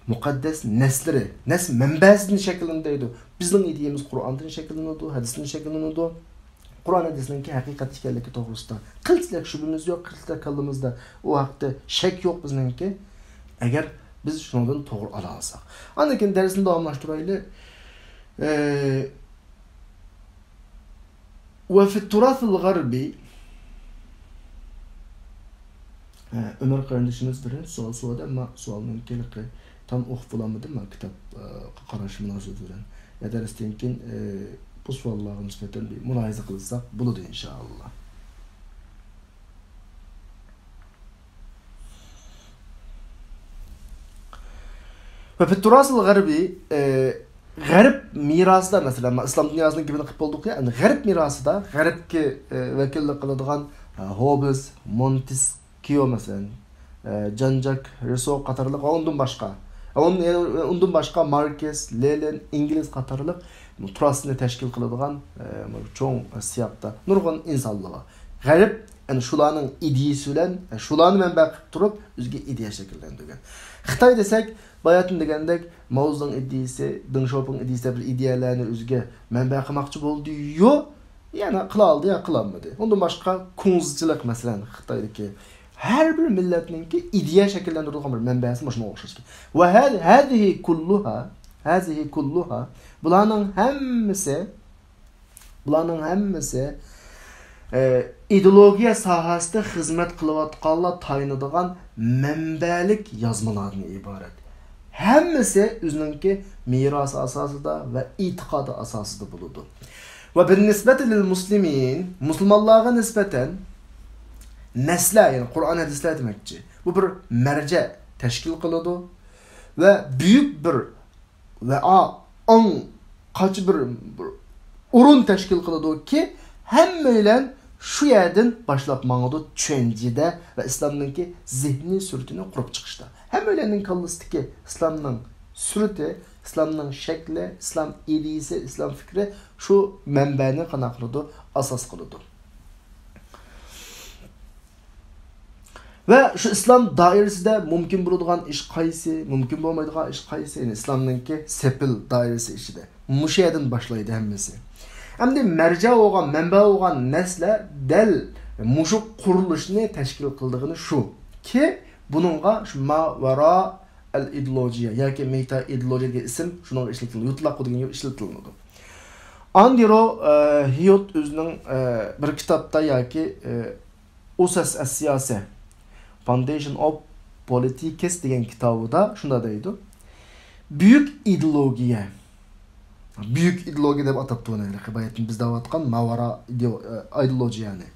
مۇقەددەس نەسلىرى، نەس مەنبەسىدىن شەكىللىنىدۇ دەيدۇ. بىزنىڭ ئىدىيەمىز قۇرئاندىن شەكىللىنىدۇ، ھەدىستىن شەكىللىنىدۇ. قۇرئان ھەدىسنىڭكى ھەقىقەت ئىكەنلىكى توغرىسىدا قىلچىلىك شۈبھىمىز يوق، قىلچىلىك كاللىمىزدا ئۇ ھەقتە شەك يوق بىزنىڭكى. ئەگەر بىز شۇنىڭدىن توغرا ئالالىساق. ئاندىن كېيىن دەرسنى داۋاملاشتۇرايلى. ئە، وفي التراث الغربي. ئە، ئۆمەر قېرىندىشىمىز بىرىنچى سوئال سورىدى، ئەمما سوئالنىڭكى ھېلىقى تام ئوقۇپ بولالمىدىم، مەن كىتاب، ئە، قاراشىمنىڭ سۆزى بىلەن. يا دەرستىن كېيىن، ئە، بۇ سوئاللارغا نىسبەتەن بىر مۇلاھىزە قىلساق بولىدۇ، ئىنشائاللا. وفي التراث الغربي، ئە، غەرب مىراسىدا، مەسىلەن، مانا ئىسلام دۇنياسىنىڭ گېپىنى قىلىپ بولدۇق يا، ئەمدى غەرب مىراسىدا، غەربكە، ئە، ۋەكىللىك قىلىدىغان، ئە، ھوبز، مونتېسكيو، مەسىلەن، ئە، جان ژاك رۇسسو قاتارلىق ۋە ئۇندىن باشقا ئۇندىن باشقا ماركس، لېنىن، ئېنگېلس قاتارلىق تۇراستىنى تەشكىل قىلىدىغان، ئە، چوڭ سىياقتا نۇرغۇن ئىنسانلار بار. غەرب، يەنى شۇلارنىڭ ئىدىيىسى بىلەن، شۇلارنى مەنبە قىلىپ تۇرۇپ، ئۆزىگە ئىدىيە شەكىللەندۈرگەن. خىتاي دېسەك، باياتىن دېگەندەك، ماۋزېدۇڭ ئىدىيىسى، دېڭ شياۋپىڭ ئىدىيىسى دەپ بىر ئىدىيەلەرنى ئۆزىگە مەنبە قىلماقچى بولدى-يۇ، يەنە قىلالدى يا قىلالمىدى. ئۇندىن باشقا، كۇڭزىچىلىق، مەسىلەن، خىتايدىكى ھەر بىر مىللەتنىڭكى ئىدىيە شەكىللەندۈرىدىغان بىر مەنبەسى مۇشۇنىڭغا ئوخشاش. ۋە ھە-، ھەزىھى كۇللۇھا، ھەزىھى كۇللۇھا، بۇلارنىڭ ھەممىسى، بۇلارنىڭ ھەممىسى، ئە، ئىدېئولوگىيە ساھەسىدە خىزمەت قىلىۋاتقانلار تايىنىدىغان مەنبەلىك يازمىلاردىن ئىبارەت. ھەممىسى ئۆزىنىڭكى مىراسى ئاساسىدا ۋە ئېتىقادى ئاساسىدا بولىدۇ. ۋە بىننىسبەتى لىل مۇسلىمىن، مۇسۇلمانلارغا نىسبەتەن نەسلە، يەنى قۇرئان، ھەدىسلەر دېمەكچى. بۇ بىر مەرجە تەشكىل قىلىدۇ ۋە بۈيۈك بىر ۋە ئا-، ئاڭ قاچا بىر، بىر ئورۇن تەشكىل قىلىدۇكى، ھەممەيلەن شۇ يەردىن باشلاپ ماڭىدۇ چۈەنجىدە ۋە ئىسلامنىڭكى زېھنىي سۈرىتىنى قۇرۇپ چىقىشتا. ھەممەيلەننىڭ كاللىسىدىكى ئىسلامنىڭ سۈرىتى، ئىسلامنىڭ شەكلى، ئىسلام ئىدىيىسى، ئىسلام فىكرى شۇ مەنبەنى قانداق قىلىدۇ؟ ئاساس قىلىدۇ. ۋە شۇ ئىسلام دائىرىسىدە مۇمكىن بولىدىغان ئىش قايسى، مۇمكىن بولمايدىغان ئىش قايسى، يەنى ئىسلامنىڭكى سېپىل دائىرىسى ئىچىدە. مۇشۇ يەردىن باشلايدۇ ھەممىسى. ئەمدى مەرجە بولغان، مەنبە بولغان نەسلە دەل مۇشۇ قۇرۇلۇشنى تەشكىل قىلىدىغىنى شۇكى، بۇنىڭغا شۇ ماۋارا ئەل ئىدېئولوگىيە ياكى مېتا ئىدېئولوگىيە دېگەن ئىسىم شۇنىڭغا ئىشلىتىلىدۇ، يۇتلاقو دېگەن گەپ ئىشلىتىلىدۇ. ئاندرو، ئە، ھىيوت ئۆزىنىڭ، ئە، بىر كىتابتا ياكى، ئە، ئۇسەس ئەسسىياسە، Foundation of Politics دېگەن كىتابىدا شۇنداق دەيدۇ. بۈيۈك ئىدېئولوگىيە. بۈيۈك ئىدېئولوگىيە دەپ ئاتاپتۇ ئۇنى، ھېلىقى باياتىن بىز دەۋاتقان ماۋارا ئىدېئو-، ئە، ئىدېئولوگىيەنى.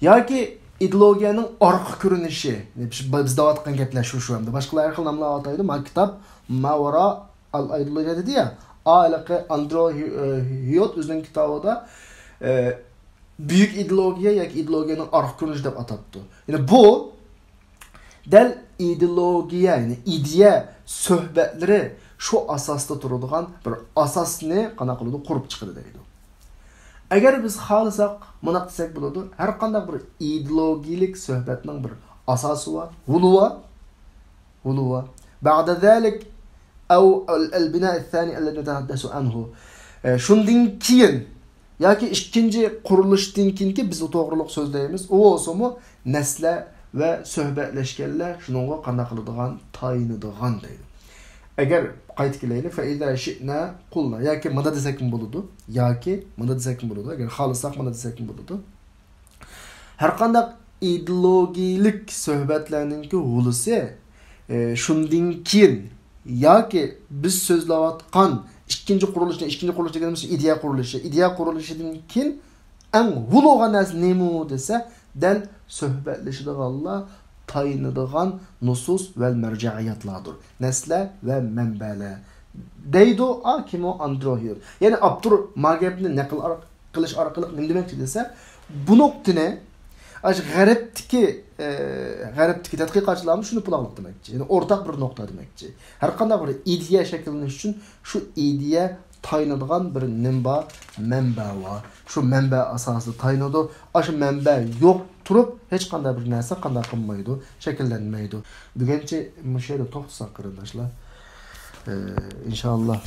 ياكى ئىدېئولوگىيەنىڭ ئارقا كۆرۈنۈشى. بىز، بىز دەۋاتقان گەپلەر شۇ، شۇ ئەمدى. باشقىلار ھەر خىل ناملار ئاتايدۇ. مانا كىتاب ماۋارا ئەل ئىدېئولوگىيە دېدى يا، ئا، ھېلىقى ئاندرو ھي-، ئى، ھىيوت ئۆزىنىڭ كىتابىدا، ئى، بۈيۈك ئىدېئولوگىيە ياكى ئىدېئولوگىيەنىڭ ئارقا كۆرۈنۈشى دەپ ئاتاپتۇ. يەنى بۇ دەل ئىدېئولوگىيە، يەنى ئىدىيە سۆھبەتلىرى شۇ ئاساستا تۇرىدىغان بىر ئاساسنى قانداق قىلىدۇ، قۇرۇپ چىقىدۇ دەيدۇ. ئەگەر بىز خالىساق، مۇنداق دېسەك بولىدۇ، ھەر قانداق بىر ئىدېئولوگىيەلىك سۆھبەتنىڭ بىر ئاساسى بار، ھولى بار، ھولى بار. بعد ذلك، ئەۋ ئەل، ئەل بىنا ئەسسانى ئەللەزى نەتەھەددەسۇ ئەنھۇ. ئە، شۇندىن كېيىن ياكى ئىككىنچى قۇرۇلۇشتىن كېيىنكى، بىز ئۇ توغرىلىق سۆزلەيمىز، ئۇ بولسىمۇ نەسلە ۋە سۆھبەتلەشكەنلەر شۇنىڭغا قانداق قىلىدىغان، تايىنىدىغان دەيدۇ. ئەگەر قايتا كېلەيلى، فەئىزا شىئنا قۇلنا، ياكى مانا دېسەكمۇ بولىدۇ، ياكى مانا دېسەكمۇ بولىدۇ، ئەگەر خالىساق مانا دېسەكمۇ بولىدۇ. ھەرقانداق ئىدېئولوگىيەلىك سۆھبەتلەرنىڭكى ھولىسى، ئى، شۇندىن كېيىن ياكى بىز سۆزلەۋاتقان ئىككىنچى قۇرۇلۇشنى، ئىككىنچى قۇرۇلۇش دېگىنىمىز ئىدىيە قۇرۇلۇشى، ئىدىيە قۇرۇلۇشىدىن كېيىن ئەڭ ھولى بولغان نەرسە نېمە دېسە، دەل سۆھبەتلىشىدىغانلار تايىنىدىغان نۇسۇس ۋەل مەرجەئىياتلاردۇر. نەسلە ۋە مەنبەلەر. دەيدۇ، ئا، كىم ئۇ؟ ئاندرو ھىيوت. يەنى ئاپتور ما گەپنى نەقىل ئار-، قىلىش ئارقىلىق نېمە دېمەكچى دېسە، بۇ نۇقتىنى ئاشۇ غەربتىكى، ئە، غەربتىكى تەتقىقاتچىلارمۇ شۇنى پۇلاڭلىق دېمەكچى. يەنى ئورتاق بىر نۇقتا دېمەكچى. ھەرقانداق بىر ئىدىيە شەكىللىنىش ئۈچۈن شۇ ئىدىيە تايىنىدىغان بىر نېمە بار، مەنبە بار. شۇ مەنبە ئاساسىدا تايىنىدۇ. ئاشۇ مەنبە يوق تۇرۇپ، ھېچقانداق بىر نەرسە قانداق قىلمايدۇ، شەكىللەنمەيدۇ. بۈگۈنچە مۇشۇ يەردە توختىساق، قېرىنداشلار. ئى، ئىنشائاللا،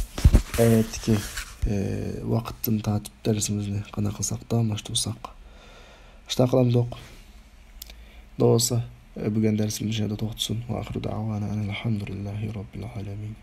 ئەتىكى، ئى، ۋاقىتتىن تارتىپ دەرسىمىزنى قانداق قىلساق، داۋاملاشتۇرساق. شۇنداق قىلامدۇق؟ بولسا، ئى، بۈگۈن دەرسىمىز مۇشۇ يەردە توختىسۇن. ۋە ئاخىرۇ دەئۋانا ئەنىل ھەمدۇلىللاھى رەببىل ئالەمىن.